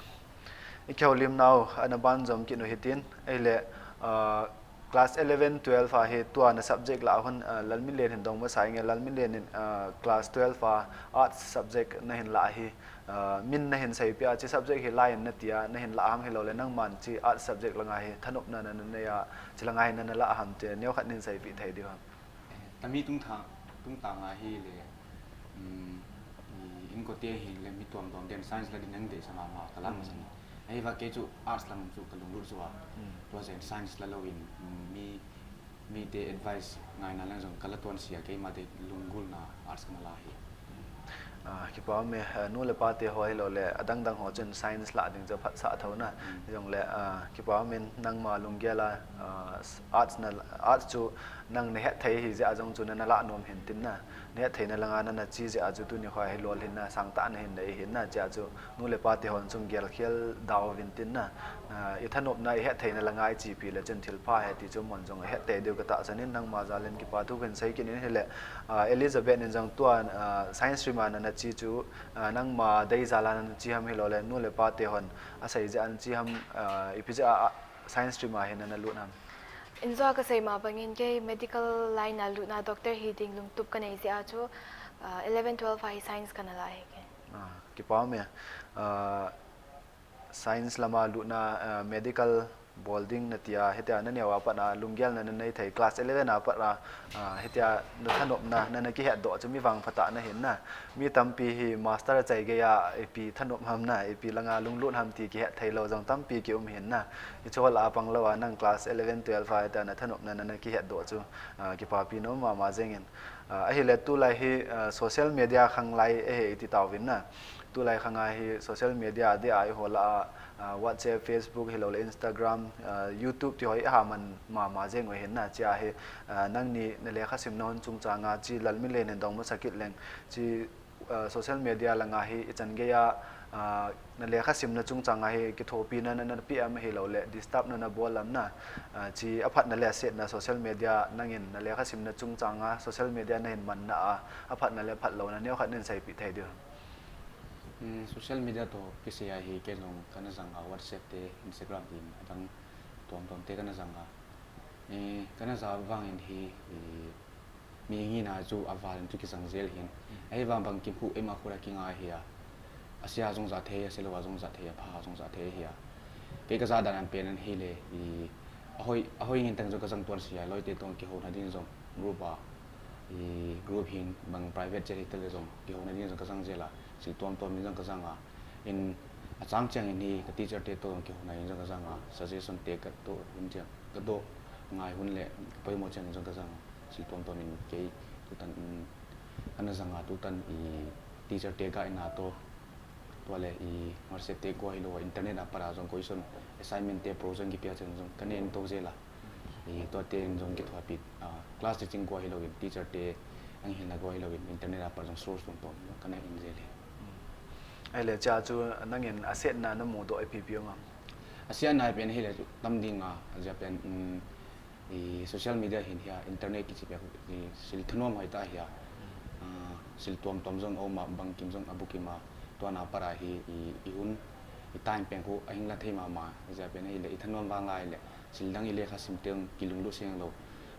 I kihoulimnau ana banjom kit u hitin, ahile, ah, class eleven, twelve a hi tua na subject lah a hon, ah, Lalminlen hin dong masa inge, Lalminlen in, ah, class twelve a Arts subject nahin lah hi, ah, min nahin seipeh a, hiche subject hi lai in nati a, nahin lah ham, hilouleh nangman hiche Arts subject langa hi thanopna na, na nei a, hiche langa hi nana lah ham ti, neokhat nahin seipeh thei diu ham? Eh, tami tungtha, tungtang a hile, um, i, inkote hile mi tuamtuam ten Science la ding nang deisah mama, kalam masang. Ahivang kei chu Arts lang chu kalunglut jeh a. Tua jeh in Science la louvin, um, mi, mite advice ngaina lang jong kala tuan sia, keima te lunggulna Arts kana la hi. Ah, kipa ume, ah, nu le pa te ho hilouleh adang dang ho chun Science lah ding chu phatsah tho na. Hijongle, ah, kipa umin nangma lunggel a, ah, Arts na, Arts chu nang nahet thei ahi jeh a jong chu nana lah nom hin tin na. Nahet theina langa nana che jeh a chu tuni khoa hi lolhinna sangtah nahin nei hin na, hichea chu nu le pa te hon chung gelkhel dauvin tin na. Ah, i thanopna i het theina langa i chepi le chun thilpha ahi ti chu amahon jong ahet thei diu katahsan in, nangma jal in kipa thu kahin sei kit in, hile, ah, Elizabeth in jong tua, ah, Science Stream a nana che chu, ah, nangma dei jal a nana che ham, hilouleh nu le pa te hon asei jeh a nana che ham, ah, ipi jeh a, ah, Science Stream a hi nana lut ham? Injo a kasei ma bangin kei medical line a lutna, doctor hi ding lungtup kanei jeh a chu, ah, eleven, twelve a hi Science kana la hi kei. Ah, kipa ume. Ah, Science lama lutna, ah, medical bol ding nati a, hitia naneo a pat a lunggel nana nei thei, class eleven a pat a, ah, hitia na thanopna nana kihetdoh chu mi vangphatah nahin na. Mi tampi hi master chai geiya ipi thanop ham na, ipi langa lunglut ham ti kihet thei lou jong tampi kium hin na. Hiche ho lah a pang lou a nang class eleven, twelve a hitia na thanopna nana kihetdoh chu, ah, kipapi nom mama jeng in. Ah, ahile tulai hi, ah, social media khang lai ahi iti tauvin na. Tulai khang a hi social media a dia i ho lah a, ah, WhatsApp, Facebook, hilouleh Instagram, ah, YouTube ti ho hi aha man mama jeng u hin na, hichea hi, ah, nangni na lekha simna hon chungchang a hiche Lalminlen in dong masa kit leng, hiche, ah, social media langa hi ichan geiya, ah, na lekha simna chungchang a hi kithopina na, na, na pe am hilouleh disturb na, na bol am na, ah, hiche aphatna le asetna social media nangin na lekha simna chungchang a social media nahin manna a, aphatna le aphatlouna neokhat nahin seipeh thei diu? Hmm, social media toh kisei a hi kei jong kana jang a, WhatsApp te, Instagram te, adang tuamtuam te kana jang a. Eh, kana ja vangin hi, eh, mi ngina chu aval in chu kijang jel hin. Ahivang bangkim khu eima khu la kingai hi a. Asia jong ja thei, asia lou a jong ja thei, apha jong ja thei hi a. Kei kaja dan a pen in hile, i, ahoi, ahoi ngin teng jong kajang tuan sia, loite toh kihouna ding jong group a, i, group hin bang private chat hi tele jong kihouna ding jong kajang jel a, sil tuamtuam in jong kajang a. In achang chang in hi ka teacher te toh jong kihouna in jong kajang a, suggestion te katoh hun chang, katoh ngai hun le kapoimo chang in jong kajang a. Sil tuamtuam in kei tutan, um, kana jang a tutan i teacher te ga in a toh, tua le i WhatsApp te go hilou a internet a pat a jong question assignment te project kipia chen jong kana en to jel a. I tua te in jong kithopi, ah, class teaching go hilou in teacher te ahilna go hilou in internet a pat jong source tuamtuam kana en jel hi. Ahile hichea chu nangin asetna namu doh ipi ipi um am? Asetna pen hile chu tam ding a, ajeh pen, um, I social media hin hia, internet kichi pia, i sil thanom hoi ta hia. Ah, sil tuamtuam jong aum a, bangkim jong abukim a, tua na pat a hi, i, i hun, i time pen khu ahing la thei mama, ajeh pen ahile, i thanom vang lai le, sil dang i lekha sim teng kilunglut seng lou,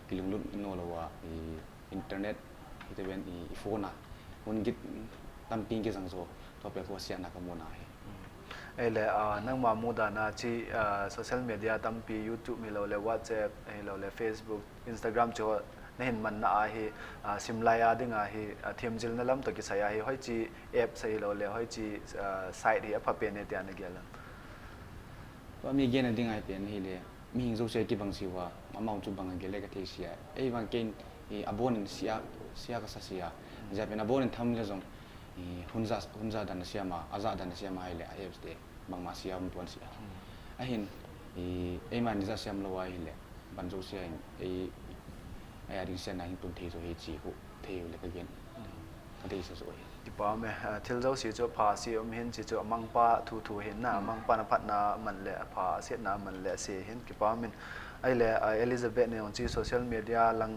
kilunglut no lou a, i internet, hiti ven i, i phone a, hun git tampi kijang jo, tua pen khu asetna kamu na hi. Ahile, ah, nangma mudan a hiche, ah, social media tampi, YouTube hilou le, WhatsApp hilou le, Facebook, Instagram chu nahin man na a hi, ah, simlai a ding a hi, ah, themjilna lam toh kisai a hi, hoiche apps hilou le, hoiche, ah, site hi apha pen e tia nagel am? Tua mi gel na ding a hi pen hile, mihing jouse kibang si uva, amau chu bang a gel le kathei si a. Ei vang ken, i, abon in sia, sia kasa si a. Ajeh pen abon in tham le jong, Hunja, hunja dan a siam a, aja dan a siam a ahile, a apps te bangma sia um pon sia. Ahin, eima ni ja siam lou ahile, ban jouse a hin, ei, ei a ding siam na hin tun thei jo hi chi khu, thei le ka gen. Ka deisah jo hi. Kipa me, thil jouse chu pha sia um hin chi chu amangpa thu thu hin na, amangpa na phatna man le, apha a setna man le sia hin kipa min. Ahile, Elizabeth ne ong chi social media lang,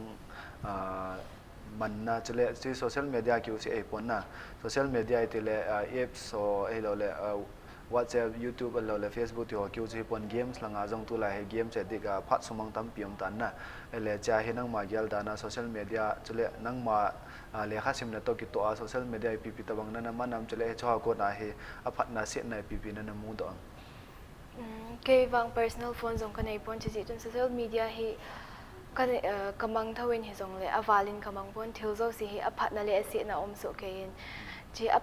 manna chule chi social media kiu si ei pon na. Social media iti le, apps ho ei lo le, WhatsApp, YouTube a lo le Facebook ti ho kiu si pon games langa jong tulai hi games addict a phat sumang tampi um tan na. Ele cha hi nangma gel dan a social media chule nangma, lekha simna to kitoh a social media ipi pi tabang nana man am chule hi chu ho kona hi aphatna setna ipi pi nana mu doh am? Kei vang personal phone jong ka nei pon chi chi tun social media hi ka, ka mang thou in hi jong le aval in ka mang pon thil jouse hi aphatna le asetna um so kei in chi a,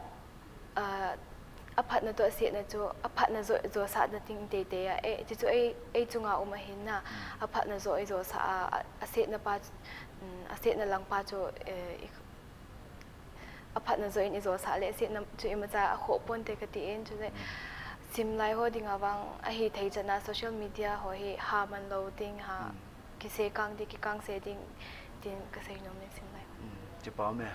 aphatna to asetna chu aphatna jo, jo sa na ting tei tei a, e, chi chu ei, ei chunga um ahin na, aphatna jo ei jo sa a, asetna pa, asetna lang pa chu, aphatna jo in i jo sa le asetna chu imacha a khoh pon te ka ti in chu le simlai ho dinga vang ahi thei chana social media ho hi ha man lo ding ha, kise kang ding, kikang se ding, tin ka sei nom in simlai ho. Kipa me,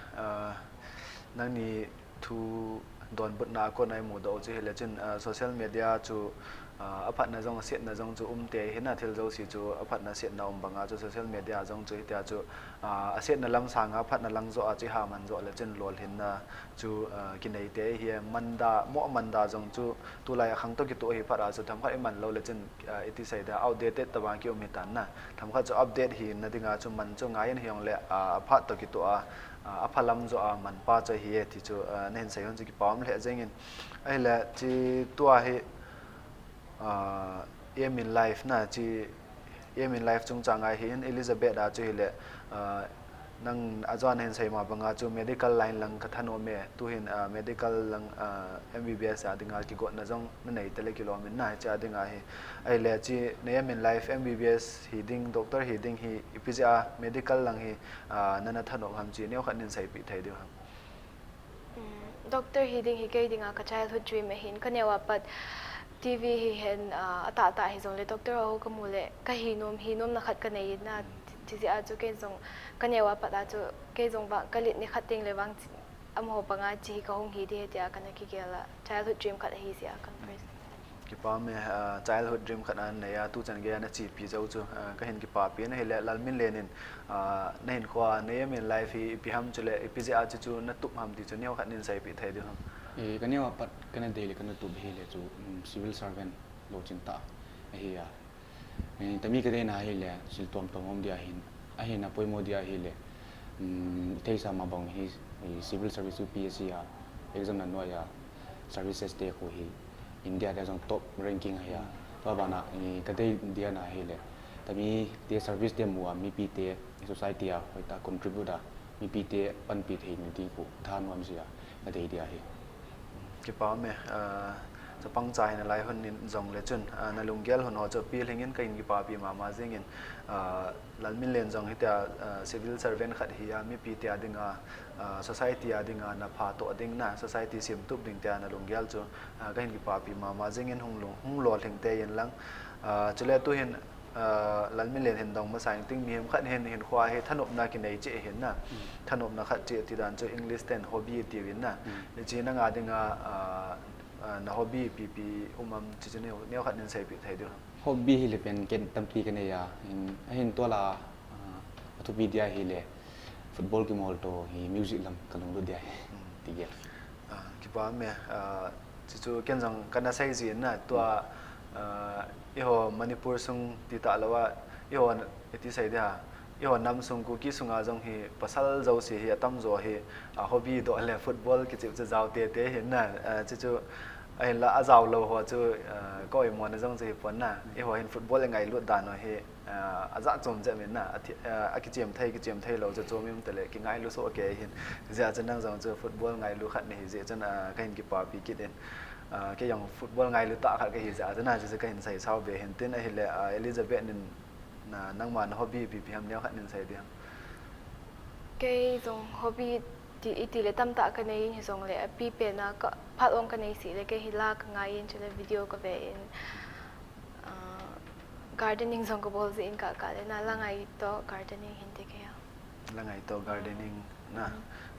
nangni thu donbutna a kona i mudoh u chu hile chun, social media chu, aphatna jong asetna jong chu um te hi na thil jouse chu aphatna setna um banga chu social media jong chu hitia chu, asetna lam sanga aphatna lang jo a chu i ha man jo le chun lolhinna chu, kinei te hi manda, mo manda jong chu tulai a khang to kitoh hi phat a chu themkhat i man lo le chun, iti sei da outdated tabang ki um hi tan na. Themkhat chu update hi na dinga chu man chu ngai in hi ong le, aphat to kitoh a, apha lam jo a man pa chu hi e ti chu, na hin sei hon chu kipa um le jeng in. Ahile chi tua hi, aim in life na chi, aim in life chungchang a hi in Elizabeth a chu hile, nang a jon hin sei ma banga chu medical line lang ka thanom e, tu hin, medical lang, MBBS a dinga kigotna jong na nei te le kilom in na hi cha dinga hi. Ahile chi na aim in life MBBS hi ding, doctor hi ding hi ipi jeh a medical lang hi, nana thanom ham chi neokhat nin sei pi thei diu ham? Doctor hi ding hi kei dinga ka childhood dream ahin ka neo a pat TV hi hen, atah tah hi jong le doctor ho ka mu le ka hi nom, hi nomna khat ka nei in na, chi jeh a chu kei jong ka neo a pat a chu kei jong vang ka lit ni khat ding le vang amaho banga chi hi ka hung hi di he tia kana kigel a childhood dream khat ahi jeh a kan first. Kipa me, childhood dream khat a nei a tu chan gei a na chi pi jo chu, ka hin kipa pi na hile Lalminlen in, na hin khua na aim in life hi ipi ham chule ipi jeh a chu chu na tup ham ti chu neokhat nin sei pi thei diu ham? Ka neo a pat kana dei le kana tup hile chu, civil servant lo chin tah ahi a. Tami ka deina hile sil tuam tuam um dia hin, ahin a poimo dia hile, i theisa ma bang hi, civil service UPSC a exam na noi a services te khu hi India te jong top ranking ahi a. Tua bana, ka dei dia na hile tami te service te mu a mipi te society a hoitah contribute a mipi te panpi thei ni ding khu thanom jeh a ka dei dia hi. Kipa me, chapang cha hin a lai hun in jong le chun, na lunggel hun ho chu pi lhing in ka hin kipa pi mama jeng in, Lalminlen jong hitia, civil servant khat hi a mipi te a dinga, society a dinga na pha toh ding na, society sim tup ding tia na lunggel chu, ka hin kipa pi mama jeng in hung lung, hung lolhing te in lang, chule tu hin, Lalminlen hin dong masa ing ting mihem khat hin hin khua hi thanopna kinei cheh hin na. Thanopna khat cheh ti dan chu English ten hobby ti vin na. Chi nanga dinga, na hobby pipi um am chi chu neo, neokhat nin sei pi thei diu? Hobby hile pen ken tampi ka nei a. Ahin tua la, athupi dia hile football kimol to hi music lam ka lunglut dia hi. Ti gel. Kipa me, chi chu ken jong kana sei jin na tua, eiho Manipur sung ti ta lou a, eiho iti sei dia, eiho nam sung Kuki sunga jong hi pasal jouse hi atam jo hi, hobby doh le football kichep chu jao te te hin na, chi chu ahin la ajao lou ho chu, ka oimo na jong chu hi pon na, eiho hin football i ngailut dan ho hi, ajat chom jep in na, akichem thei, kichem thei lou chu chom im tale, kingailu soh kei hin, jeh a chu nang jong chu football ngailu khat na hi jeh chun, ka hin kipa pi kit in, kei jong football ngailu tah khat ka hi jeh a chu na, chu ka hin sei sao be hin tin ahile, Elizabeth nin, nangma na hobby pipi ham neokhat nin sei di ham? Kei jong hobby Ti, iti le tamtah kanei in hijongle, apipen a ka, phat ong kanei sih le kei hi la kangai in, chule video kave in, ah, gardening jong kabol jeh in kaka le na, la ngai toh gardening hin ti kei a. La ngai toh gardening na,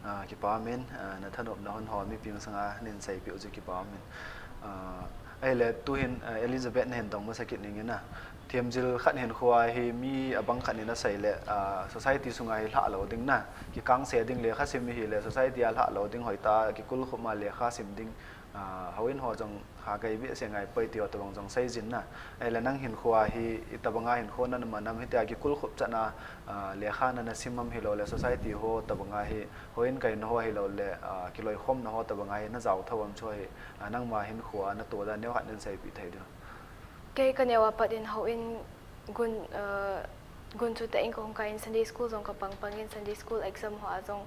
ah, kipa umin, ah, nathanopna hon ho mipi masanga nahin seipeh u chu kipa umin. Ah, ahile tuhin, ah, Elizabeth nahin dong masa kit ning in na. Themjil khat hinkhoa hi mi abang khat in asei le, ah, society sunga hi lhah lou ding na, kikangse ding, lekha sim hile society a lhah lou ding, hoitah a kikulkhup ma lekha sim ding, ah, houin ho jong ha gai behseh ngai poi ti ho tobang jong seijin na. Ahile nang hinkhoa hi itobanga hinkho naman am, hitia kikulkhup chan a, ah, lekha nana sim am, hiloule society ho tobanga hi houin kaina ho hiloule, ah, kiloikhomna ho tobanga hi najao thou am, chu hi, ah, nangma hinkhoa natoh dan neokhat nahin seipeh thei diu? Kei kaneo a pat in houin gun, ah, gunchu tah in kahung kai in, Sunday school jong kapang pang in, Sunday school exam ho a jong,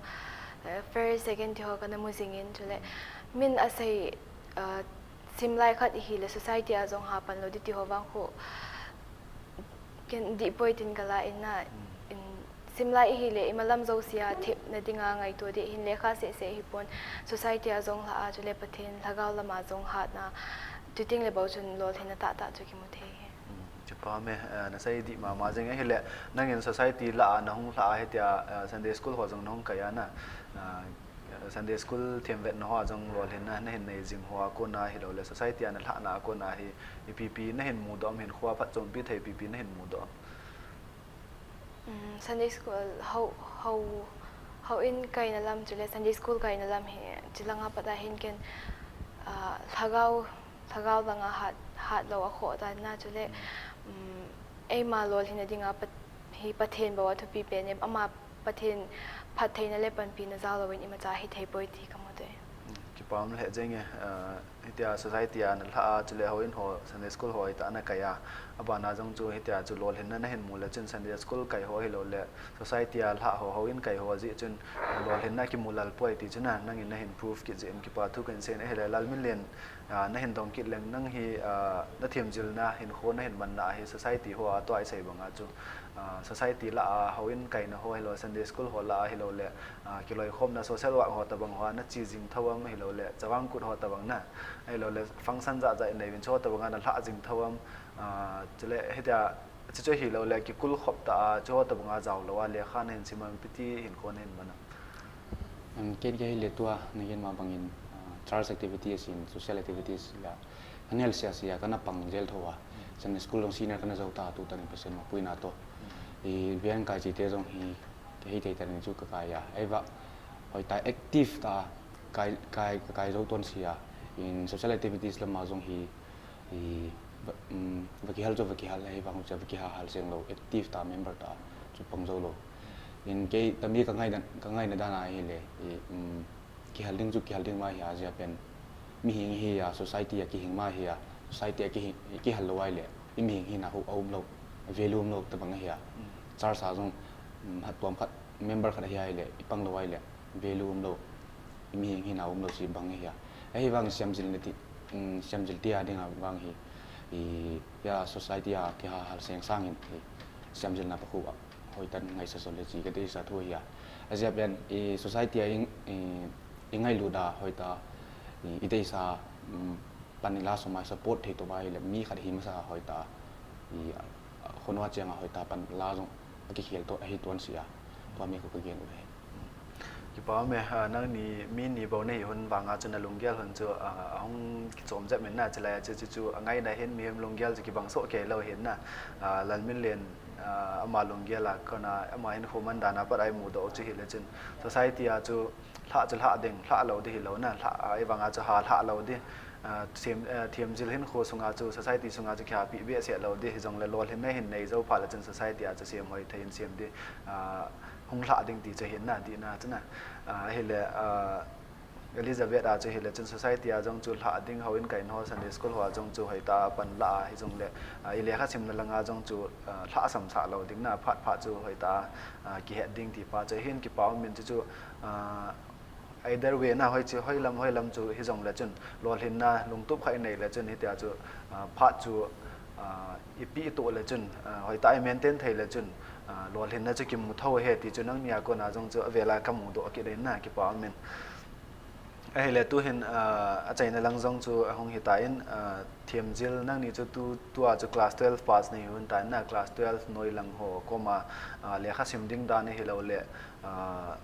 ah, first, second ti ho kana mu jing in, chule min asei, ah, simlai khat ihile society a jong ha pan lou ding ti ho vang khu ken dihpoi tin kala in na, in simlai ihile imalam jousea thepna dinga ngaito ding hin, lekha sehseh hipon, society a jong lhah a, chule Pathen lhagao lama jong hatna, chuting le bou chun lolhinna tahtah chu kimu thei hi. Kipa ume, ah, nasei dih mama jing. Ahile nangin society lah a nahung lhah a, hitia, ah, Sunday school ho jong nahung kai a na, ah, Sunday school themvetna hoa jong lolhinna nahin nei jing hoa kona hiloule society a nalhahna a kona hi ipipi nahin mudoh am, hinkhoa phatchompi thei ipipi nahin mudoh am? Sunday school, hou, hou, houin kaina lam chule Sunday school kaina lam hi, chulanga pat a hin ken, ah, lhagao, lhagao langa hat, hat lou akhoh tan na, chule, um, eima lolhinna dinga pat, hi Pathen bou a thupi pen e, ama Pathen phattheina le panpina jao louvin imacha hithei poi ti kamu thei. Kipa um lheh jenge, ah, hitia society a nalhah a, chule houin ho Sunday school ho hoitah a nakai a, abana jong chu hitia chu lolhinna nahin mu le chun Sunday school kai ho hiloule society a lhah ho, houin kai ho jeh chun lolhinna kimu lal poi ti chu na, nangin nahin prove kit jeh in kipa thu kahin sei in. Ahile Lalminlen, ah, nahin dong kit leng, nang hi, ah, nathemjilna hinkho nahin manna hi society ho a tua isei banga chu, ah, society lah a houin kaina ho hilou, Sunday school ho lah a hiloule, ah, kiloikhomna social work ho tobang hoa nache jing thou am, hiloule chavang kut ho tobang na, ahiloule function jatjat inei uvin, chu ho tobanga nalhah jing thou am? Ah, chule hitia, chuchu hiloule kikulkhop tah a chu ho tobanga jao lou a lekha nahin sim am, ipi ti hinkho nahin man am? Ken kei hile tua nagin ma bangin, ah, church activities in, social activities la kanel sia sia kana pang jel thou a. Sunday school jong senior kana jou ta, tutan in Pathen mapuina toh. I ven kai chite jong hi kahithei tan in chu kakai a. Ahivang hoitah active tah a kai, kai, kakai jou ton sia. In social activities lama jong hi, i, va, um, va kihal chu va kihal, ahivang chu va kihahal seng lou, active tah member tah chu pang jou lou. In kei tami kangaina, kangaina dan a hile, i, um, kihal ding chu kihal ding ma hi a, ajeh pen mihing hi a, society a kihing ma hi a, society a kihing, kihal lou ahile imihing hina hu aum lou, value um lou tobang ahi a. Church a jong, um, hattom khat member khat ahi ahile ipang lou ahile value um lou, imihing hina um lou chu bang ahi a. Ahivang siamjil nati, um, siamjil tia dinga vang hi, i, ya society a kihahal seng sangin hi siamjilna pakhu a hoitah in ngaisah jong le chu kadeisah thu ahi a. Ajeh pen i society a i, i, ingailut a hoitah, i, ideisah, um, pan ila sum a support thei tou ahile mi khat hi masa hoitah, i, a, khonung a cheng a hoitah pan la jong akikhel toh ahi tuan sia. Tua mi khu kagen u ahi. Kipa ume, ah, nangni mi ni bou nahi hon vanga chu nalunggel hon chu, ah, ahung kichom jep in na, chulai a chu, chu, chu angaina hin mihem lunggel chu kibang soh kei lou hin na, ah, Lalminlen, ah, ama lunggel a kona, ama hinkho man dan a pat a imudoh chu hile chun society a chu lhah chu lhah ding, lhah lou ding hilou na, lhah, ah, ahivanga chu ha lhah lou ding, ah, them, ah, themjil hinkho sunga chu, society sunga chu kihapeh behseh lou ding, hijongle lolhinna hin nei jou phat le chun society a chu semhoi thei in sem ding, ah, hung lhah ding ti chu hin na, dihna chu na, ah, ahile, ah, Elizabeth a chu hile chun society a jong chu lhah ding, houin kaina ho, Sunday school ho a jong chu hoitah a pan la a, hijongle, ah, i lekha simna langa jong chu, ah, lhahsamsah lou ding na, phat phat chu hoitah a, ah, kihet ding ti pa chu hin kipa umin chu chu, ah, either way na, hoi chu, hoi lam, hoi lam chu hijongle chun lolhinna lungtup khat inei le chun hitia chu, ah, phat chu, ah, ipi itoh le chun, ah, hoitah i maintain thei le chun, Ah, lolhinna chu kimu thou ahi ti chu nangni a kona jong chu avel a kamu doh kit in na, kipa um in. Ahile tuhin, ah, achaina lang jong chu ahung hitan, ah, Themjil, nangni chu tu, tua chu class twelve pass nahi un tan na, class twelve noi lang ho koma, ah, lekha sim ding dan ahilou le, ah,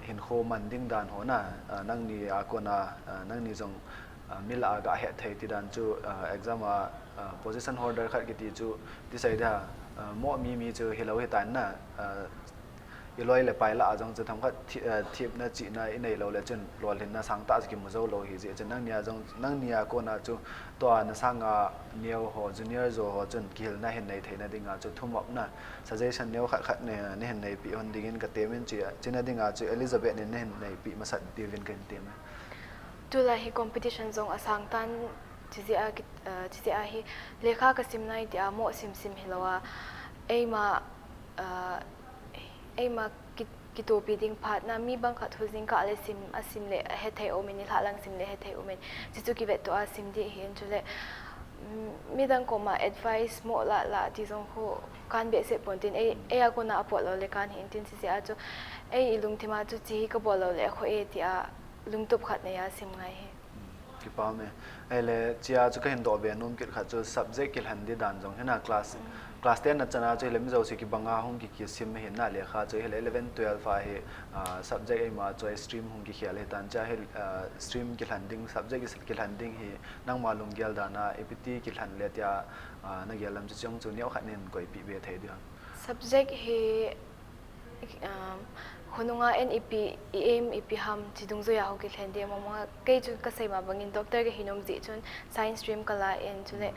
hinkho man ding dan ho na, ah, nangni a kona, ah, nangni jong, ah, mi lah a ga het thei ti dan chu, ah, exam a, ah, position holder khat kiti chu, ti sei dia, ah, mo mi mi chu hilou hitan na, ah, i loi le pai lah a jong chu themkhat thi-, ah, themna chihna i nei lou le chun lolhinna sangtah chu kimu jou lou ahi jeh chun nangni a jong, nangni a kona chu tua na sanga neo ho, junior jo ho chun kihilna hin nei theina dinga chu thumopna suggestion neo khat khat ne, nahin neipeh hon dingin ka temin chi, china dinga chu Elizabeth in nahin neipeh masat diuvin kahin temin. Tulai hi competition jong asang tan, chijeh a ki-, ah, chijeh a hi lekha ka sim nai tia mo sim sim hilou a, eima, ah, eima ki-, kitopi ding phat na mi bang khat hujing kah le sim, asim le ahet thei um in, nilhah lang sim le ahet thei um in, chuchu kivet to a sim ding ahin chule, mm, midang koma advice mo lah lah ti jong khu kan behseh pon tin, ei, ei a kona apot lou le kan hin tin, chijeh a chu ei i lungthim a chu chi hi kabol lou le akhoh e tia lungtup khat nei a sim ngai hi. Kipa um e. Ahile, chia chu kahin doh be nom kit khat chu subject kilhen di dan jong hina class, class ten na chana chu hile mi jouse kibanga hung ki, kisim ahin na lekha chu hile eleven, twelve a hi, ah, subject eima choice stream hung kikhel hitan chia hi, ah, stream kilhen ding, subject kilhen ding hi nangma lunggel dan a ipi ti kilhen le tia, ah, nagel lam chu chong chu neo khat nin koipeh be thei diu ham? Subject hi, um, khonunga en ipi, i aim ipi ham, chi dungjuia ho kilhen di mama, kei chun kasei ma bangin doctor kahi nom jeh chun science stream kala in chule,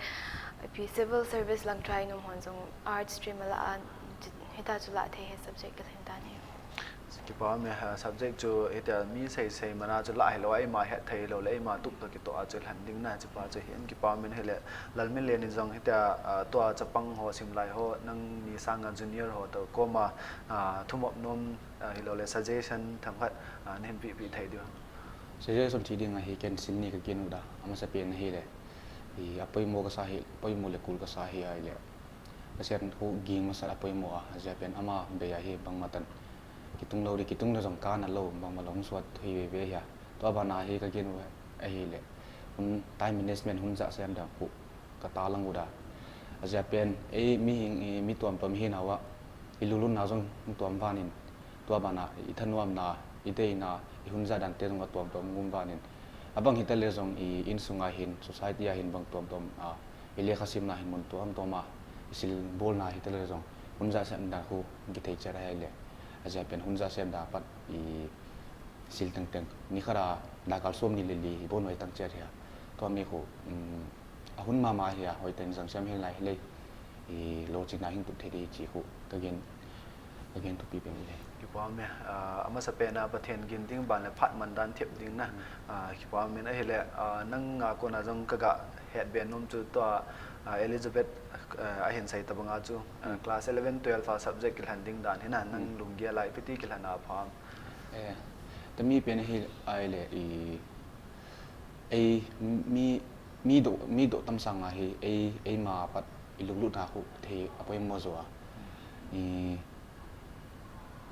ipi civil service lang try nom hon jong arts stream ala a, chi-, hita chu la thei hi subject kilhen dan hi. Kipa um e, ha, subject chu hitia mi sei sei mana chu la hilou, eima het thei lou le eima tup toh kitoh a chu lhen ding na, chupa chu hin kipa um in hile, Lalminlen in jong hitia, ah, tua chapang ho sim lai ho, nangni sanga junior ho toh koma, ah, thumop nom, ah, hilou le suggestion themkhat, ah, nahin peh peh thei diu ham? Suggestion ti ding ahi ken sim ni kagen u da, amasapen ahile, i, apoimo kasa hi, poimo le kul kasa hi ahile, Pasian khu ging masat apoimo a, ajeh pen ama bei a hi bangma tan kitung lou di, kitung le jong kana lou, bangma lou hung suat thei veve hi a. Tua bana hi kagen u ahile, hun time management hun ja sem dan khu katalang u da. Ajeh pen ei mihing, i, mi tuam tuam hi nauva, i lulunna jong hung tuam vanin, tua bana i thanomna, i deina, i hun ja dan te jong atuam tuam um vanin, abang hita le jong i insunga hin, society a hin bang tuam tuam a, i lekha simna hin mun tuam tuam a, i sil bolna hita le jong, hun ja sem dan khu kithei chet ahile, ajeh pen hun ja sem dan pat i sil teng teng, ni khat a dakal som ni le li i bon vai tang chet hi a. Tua mi khu, um, ahun mama hi a, hoiten jang sem hin lai hile, i lo china hin tup thei di chi khu kagen, kagen thupi pen le. Kipa um e, ah, amasapen a Pathen gin ding ban le phat man dan thep ding na. Ah, kipa um in ahile, ah, nanga kona jong kaga het be nom chu tua, ah, Elizabeth, ah, ahin sei tabanga chu, ah, class eleven, twelve a subject kilhen ding dan hina, nang lunggel a ipi ti kilhen a pha ham? Eh, tami pen hi ahile i, ei mi, mi doh, mi doh tam sanga hi ei, eima pat i lunglutna khu thei apoimo jo a. I,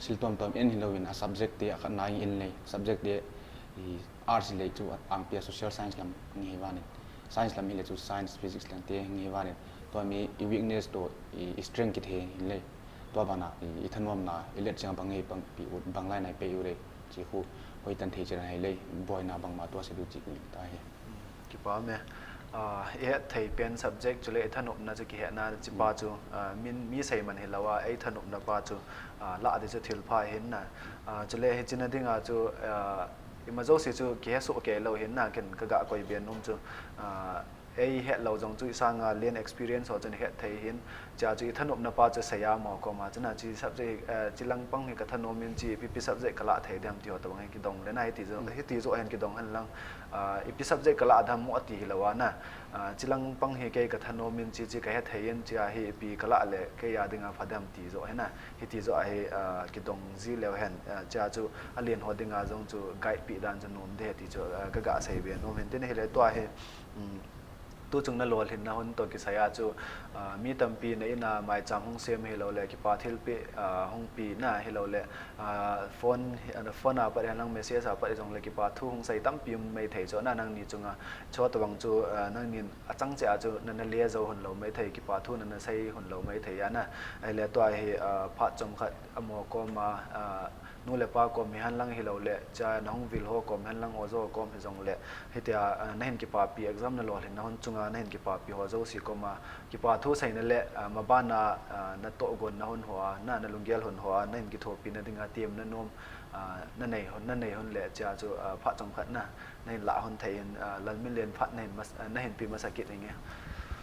sil tuam tuam en hilouvin a subject te akhat na in le, subject te i arts le chu angpia social science lam nge hi vanin, science lam hile chu science, physics lam te nge hi vanin, tua mi i weakness toh i, i strength kithei hin le, tua bana i, i thanomna i let chang bang ngei pang pi u, bang lai nai pe u le, chi khu hoiten thei chet ahile, boina bangma tua se diu chi khu ta hi. Kipa um e. Ah, i het thei pen subject chule i thanopna chu kihetna chi pa chu, ah, min, mi sei man hilou a, ei thanopna pa chu, ah, la di chu thil pha hin na. Ah, chule hichena dinga chu, ah, ima jouse chu kihe soh kei lou hin na, ken kaga koi be nom chu, ah, ei het lou jong chu i sanga len experience ho chun het thei hin, chia chu i thanopna pa chu sei a mo koma chun a chi subject, eh, chi lang pang hi ka thanom in chi ipi ipi subject ka la thei dem ti ho tabang hi kidong le na, hiti jo, hiti jo hin kidong hen lang, ah, ipi subject ka la dem mo ati hilou a na, ah, chi lang pang hi kei ka thanom in chi chi ka het thei in chia hi ipi ka la le kei a dinga pha dem ti jo hin na, hiti jo a hi, ah, kidong ji leu hen, ah, chia chu a len ho dinga jong chu guide pi dan chu nom de ti chu, ah, ka ga sei be nom hin tin hile tua hi, um, Tuchung na lolhinna hun toh kisai a chu, ah, mi tampi na in a maicham hung sem hilou le, kipa thilpeh, ah, hung pe na hilou le, ah, phone, ah, phone a pat hihen lang message a pat hijongle kipa thu hung sei tampi um maithei chu na nangni chunga. Chuti bang chu, ah, nangnin achang cheh a chu na na le jou hun lou maithei, kipa thu na na sei hun lou maithei a na. Ahile tua hi, ah, phat chomkhat amaho kom a, ah, nu le pa kom hihen lang hilou le, cha na hung vil ho kom hihen lang, oja ho kom hijongle, hitia, ah, na hin kipapi exam na lolhinna hun chunga na hin kipapi ho jouse kom a kipa thu seina le, ah, maban a, ah, na tohgon na hun ho a, na, na lunggel hun ho a, na hin kithopi na dinga temna nom, ah, na nei hun, na nei hun le chia chu, ah, phat chomkhat na, na hin lah hun thei in, ah, Lalminlen phat na hin mas-, ah, na hin pe masa kit inge.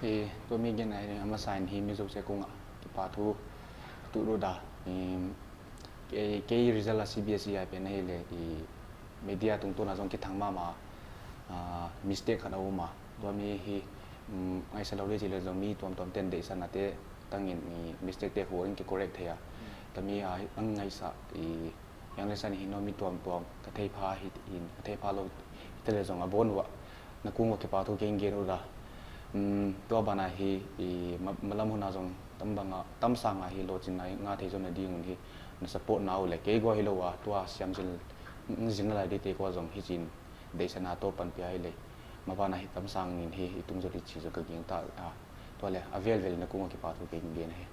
Hi, tua mi gen a hi, amasa in hi mi jouse koma kipa thu tu ru da. Em, Kei, kei result a C B S E a pen ahile, i media tungtawn a jong kithang mama, ah, mistake khat aum a. Tua mi hi, um, ngaisah lou le chule jong mi tuamtuam ten deisahna te tangin i mistake te khu in kicorrect thei a. Tua mi a, ang ngaisah i young nation hi no mi tuamtuam ka theipha hi in, ka theipha lou hita le jong abon uva. Na kong uva kipa thu kei in gen u da. Um, tua bana hi, i, ma-, malam huna jong tam banga, tam sanga hi lolhinna i nga thei jouna dingun hi, na support nau le, kei go hilou a, tua siam jil, jil nalai ding te ko jong hi chin, deisahna toh panpi a hile. Mabana hi tam sangin hi, i tung jo ding chi jong ka ging ta a. Tua le, avel vel na kong uva kipa thu kei in gen hi.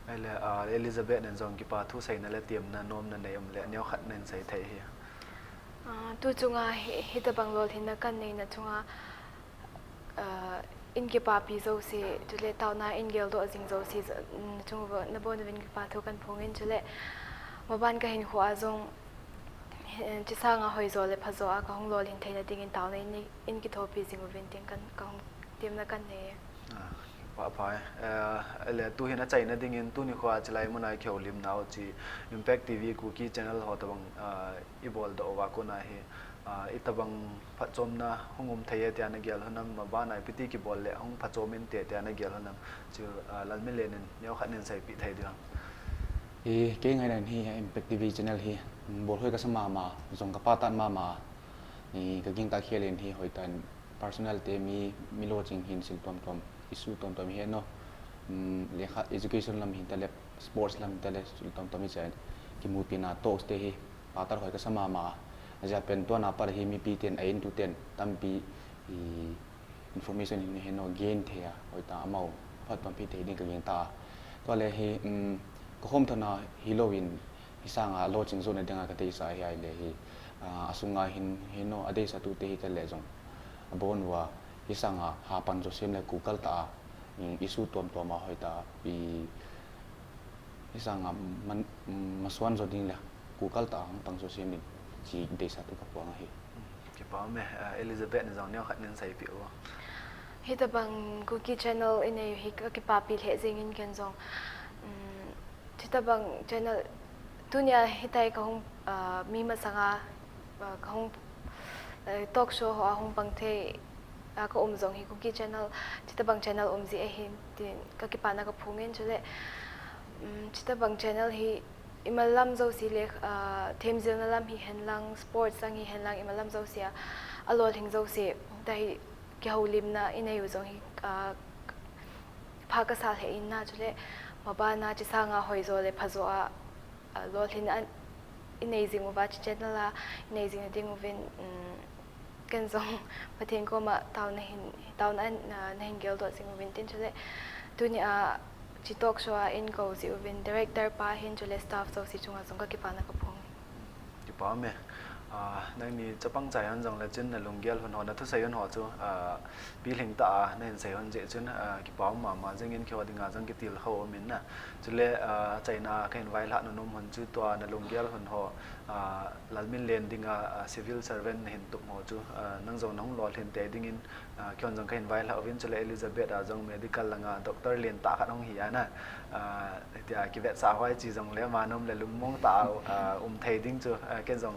Ahile, ah, Elizabeth nen jong kipa thu seina le temna nomna nei um le, neokhat nen sei thei hi. Ah, tuchunga hi, hitabang lolhinna kan neina chunga, ah, in kipapi jouse, chule taona in geldoh jing jouse, mm, chung uva, na bon uvin kipa thu kan phong in chule, maban ka hinkho a jong, eh, chi sanga hoijo le phajo a ka hung lolhin theina dingin taona in, in kithopi jing uvin tin kan, ka hung temna kan nei e. Ah, pha, pha e. Eh, le tu hin achaina dingin tuni khoa chilai muna i kihoulimna u chi Impact T V Kuki channel ho tabang, ah, i boldoh uva kona hi, ah, itabang phatchomna hung um thei e tia na gel u ham, mabana ipi ti kibol le hung phatchom inte tia na gel u ham, chu, ah, Lalminlen in neokhat nen seipeh thei diu ham. I, kei ngaina in hi Impact T V channel hi, mm, bolhoi ka sa mama, jong ka pachat mama, i, ka gingtah khel in hi hoitah in personal te mi, mi lolhing hin thil tuamtuam, issue tuamtuam hi no, mm, lekha education lam hita le, sports lam hita le, thil tuamtuam hi chan, kimupina talks te hi, pachat hoi ka sa mama, ajeh pen tua na pat hi mipi ten, a intu ten, tampi, i, information hin, hin no gain thei a, hoitah amau phatpanpi thei ding ka gingta a. Tua le hi, um, ka khom thona hilou in, hi sanga lolhing jona dinga ka deisah hi ahile hi, ah, asunga hin, hin no adeisah tu te hita le jong, abon uva, hi sanga hapan jo sem le kukal ta a, um, issue tuamtuam a hoitah, i, Hi sanga man, masuan jo ding le, kukal ta hung tang jo sem ding, chi deisah tu ka puang ahi. Kipa um e, eh, Elizabeth ni jong neokhat nen seipeh u. Hitabang Kuki channel i nei u hi ka kipapi lheh jeng in ken jong. Um, hitabang channel tunia hitia ka hung, ah, mi masanga, ah, ka hung, eh, talk show ho a hung pang thei a ka um jong hi Kuki channel, hitabang channel um jeh ahin tin ka kipana ka phong in chule, um, hitabang channel hi imalam jouse le, ah, themjilna lam hihen lang, sports lang hihen lang, imalam jouse a, alolhing jouse, tahi kihoulimna i nei u jong hi, ah, pha ka sa lheh in na chule, mabana chi sanga hoijo le phajo a, ah, lolhin a i nei jing uva chi channel a, i nei jing na ding uvin, um, ken jong Pathen koma taona hin, taona na, na hin geldoh jing uvin tin chule, tunia chi talk show a in kou jeh uvin director pa hin chule staff jouse chunga jong ka kipana ka phong. Kipa um e. Ah, nangni chapang chai hon jong le chun na lunggel hon ho, na thusei hon ho chu, ah, pilhing ta a, na hin sei hon jeh chun, ah, kipa um mama jeng in keiho dinga jong kitilkhou um in na. Chule, ah, achaina a ka hin vailhah nom hon chu tua na lunggel hon ho, ah, Lalminlen dinga, ah, civil servant na hin tup ho chu, ah, nang jong na hung lolhin tei dingin, ah, keiho jong ka hin vailhah uvin chule Elizabeth a jong medical langa doctor lentah khat hung hi a na. Ah, tia kivetsah hoi chi jong le ama nom le lungmong ta a, ah, um thei ding chu, ah, ken jong,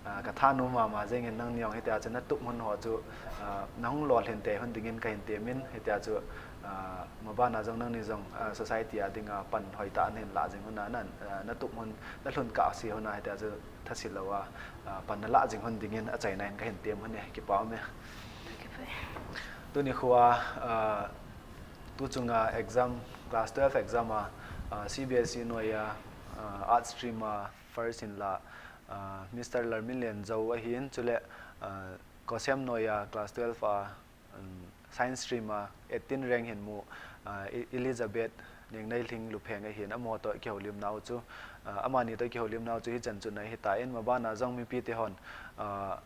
ah, ka thanom mama jeng in nangni jong hitia chu na tup hon ho chu, ah, na hung lolhin tei hon dingin ka hin temin hitia chu, ah, mabana jong nangni jong, ah, society a dinga pan hoitah na hin lah jing hon a na, ah, na tup hon, na lhun kah se hon a hitia chu thasil lou a, ah, pan na lah jing hon dingin achaina in ka hin tem hon e, kipa um e. Kipa e. Tuni khua, ah, tu chunga exam, class twelve exam a, ah, C B S E noia, ah, art stream a first in la, ah, Mister Lalminlianjo ahin, chule, ah, COHSEM noia class twelve a, um, science stream a eighteen rank hin mu, ah, E-, Elizabeth Nengneilhing Lupheng ahin, amaho toh kihoulimnau chu, ah, amani toh kihoulimnau chu hichan chun ahitan, mabana jong mipite hon, ah,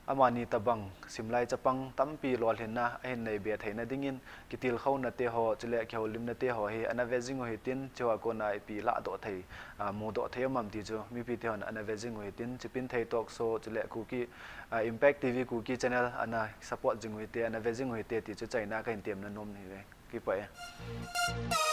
amani tabang simlai chapang tampi lolhinna ahin neibe theina dingin, kitilkhouna teho, chule kihoulimna teho hi ana ve jing u hitin, chua kona ipi lahdoh thei, ah, mudoh thei um am ti chu mipite hon ana ve jing u hitin, Chipinthei Talk Show, chule Kuki, ah, Impact T V Kuki channel ana support jing u hite, ana ve jing u hite ti chu chaina kahin temna nom ahi ve. Kipah e.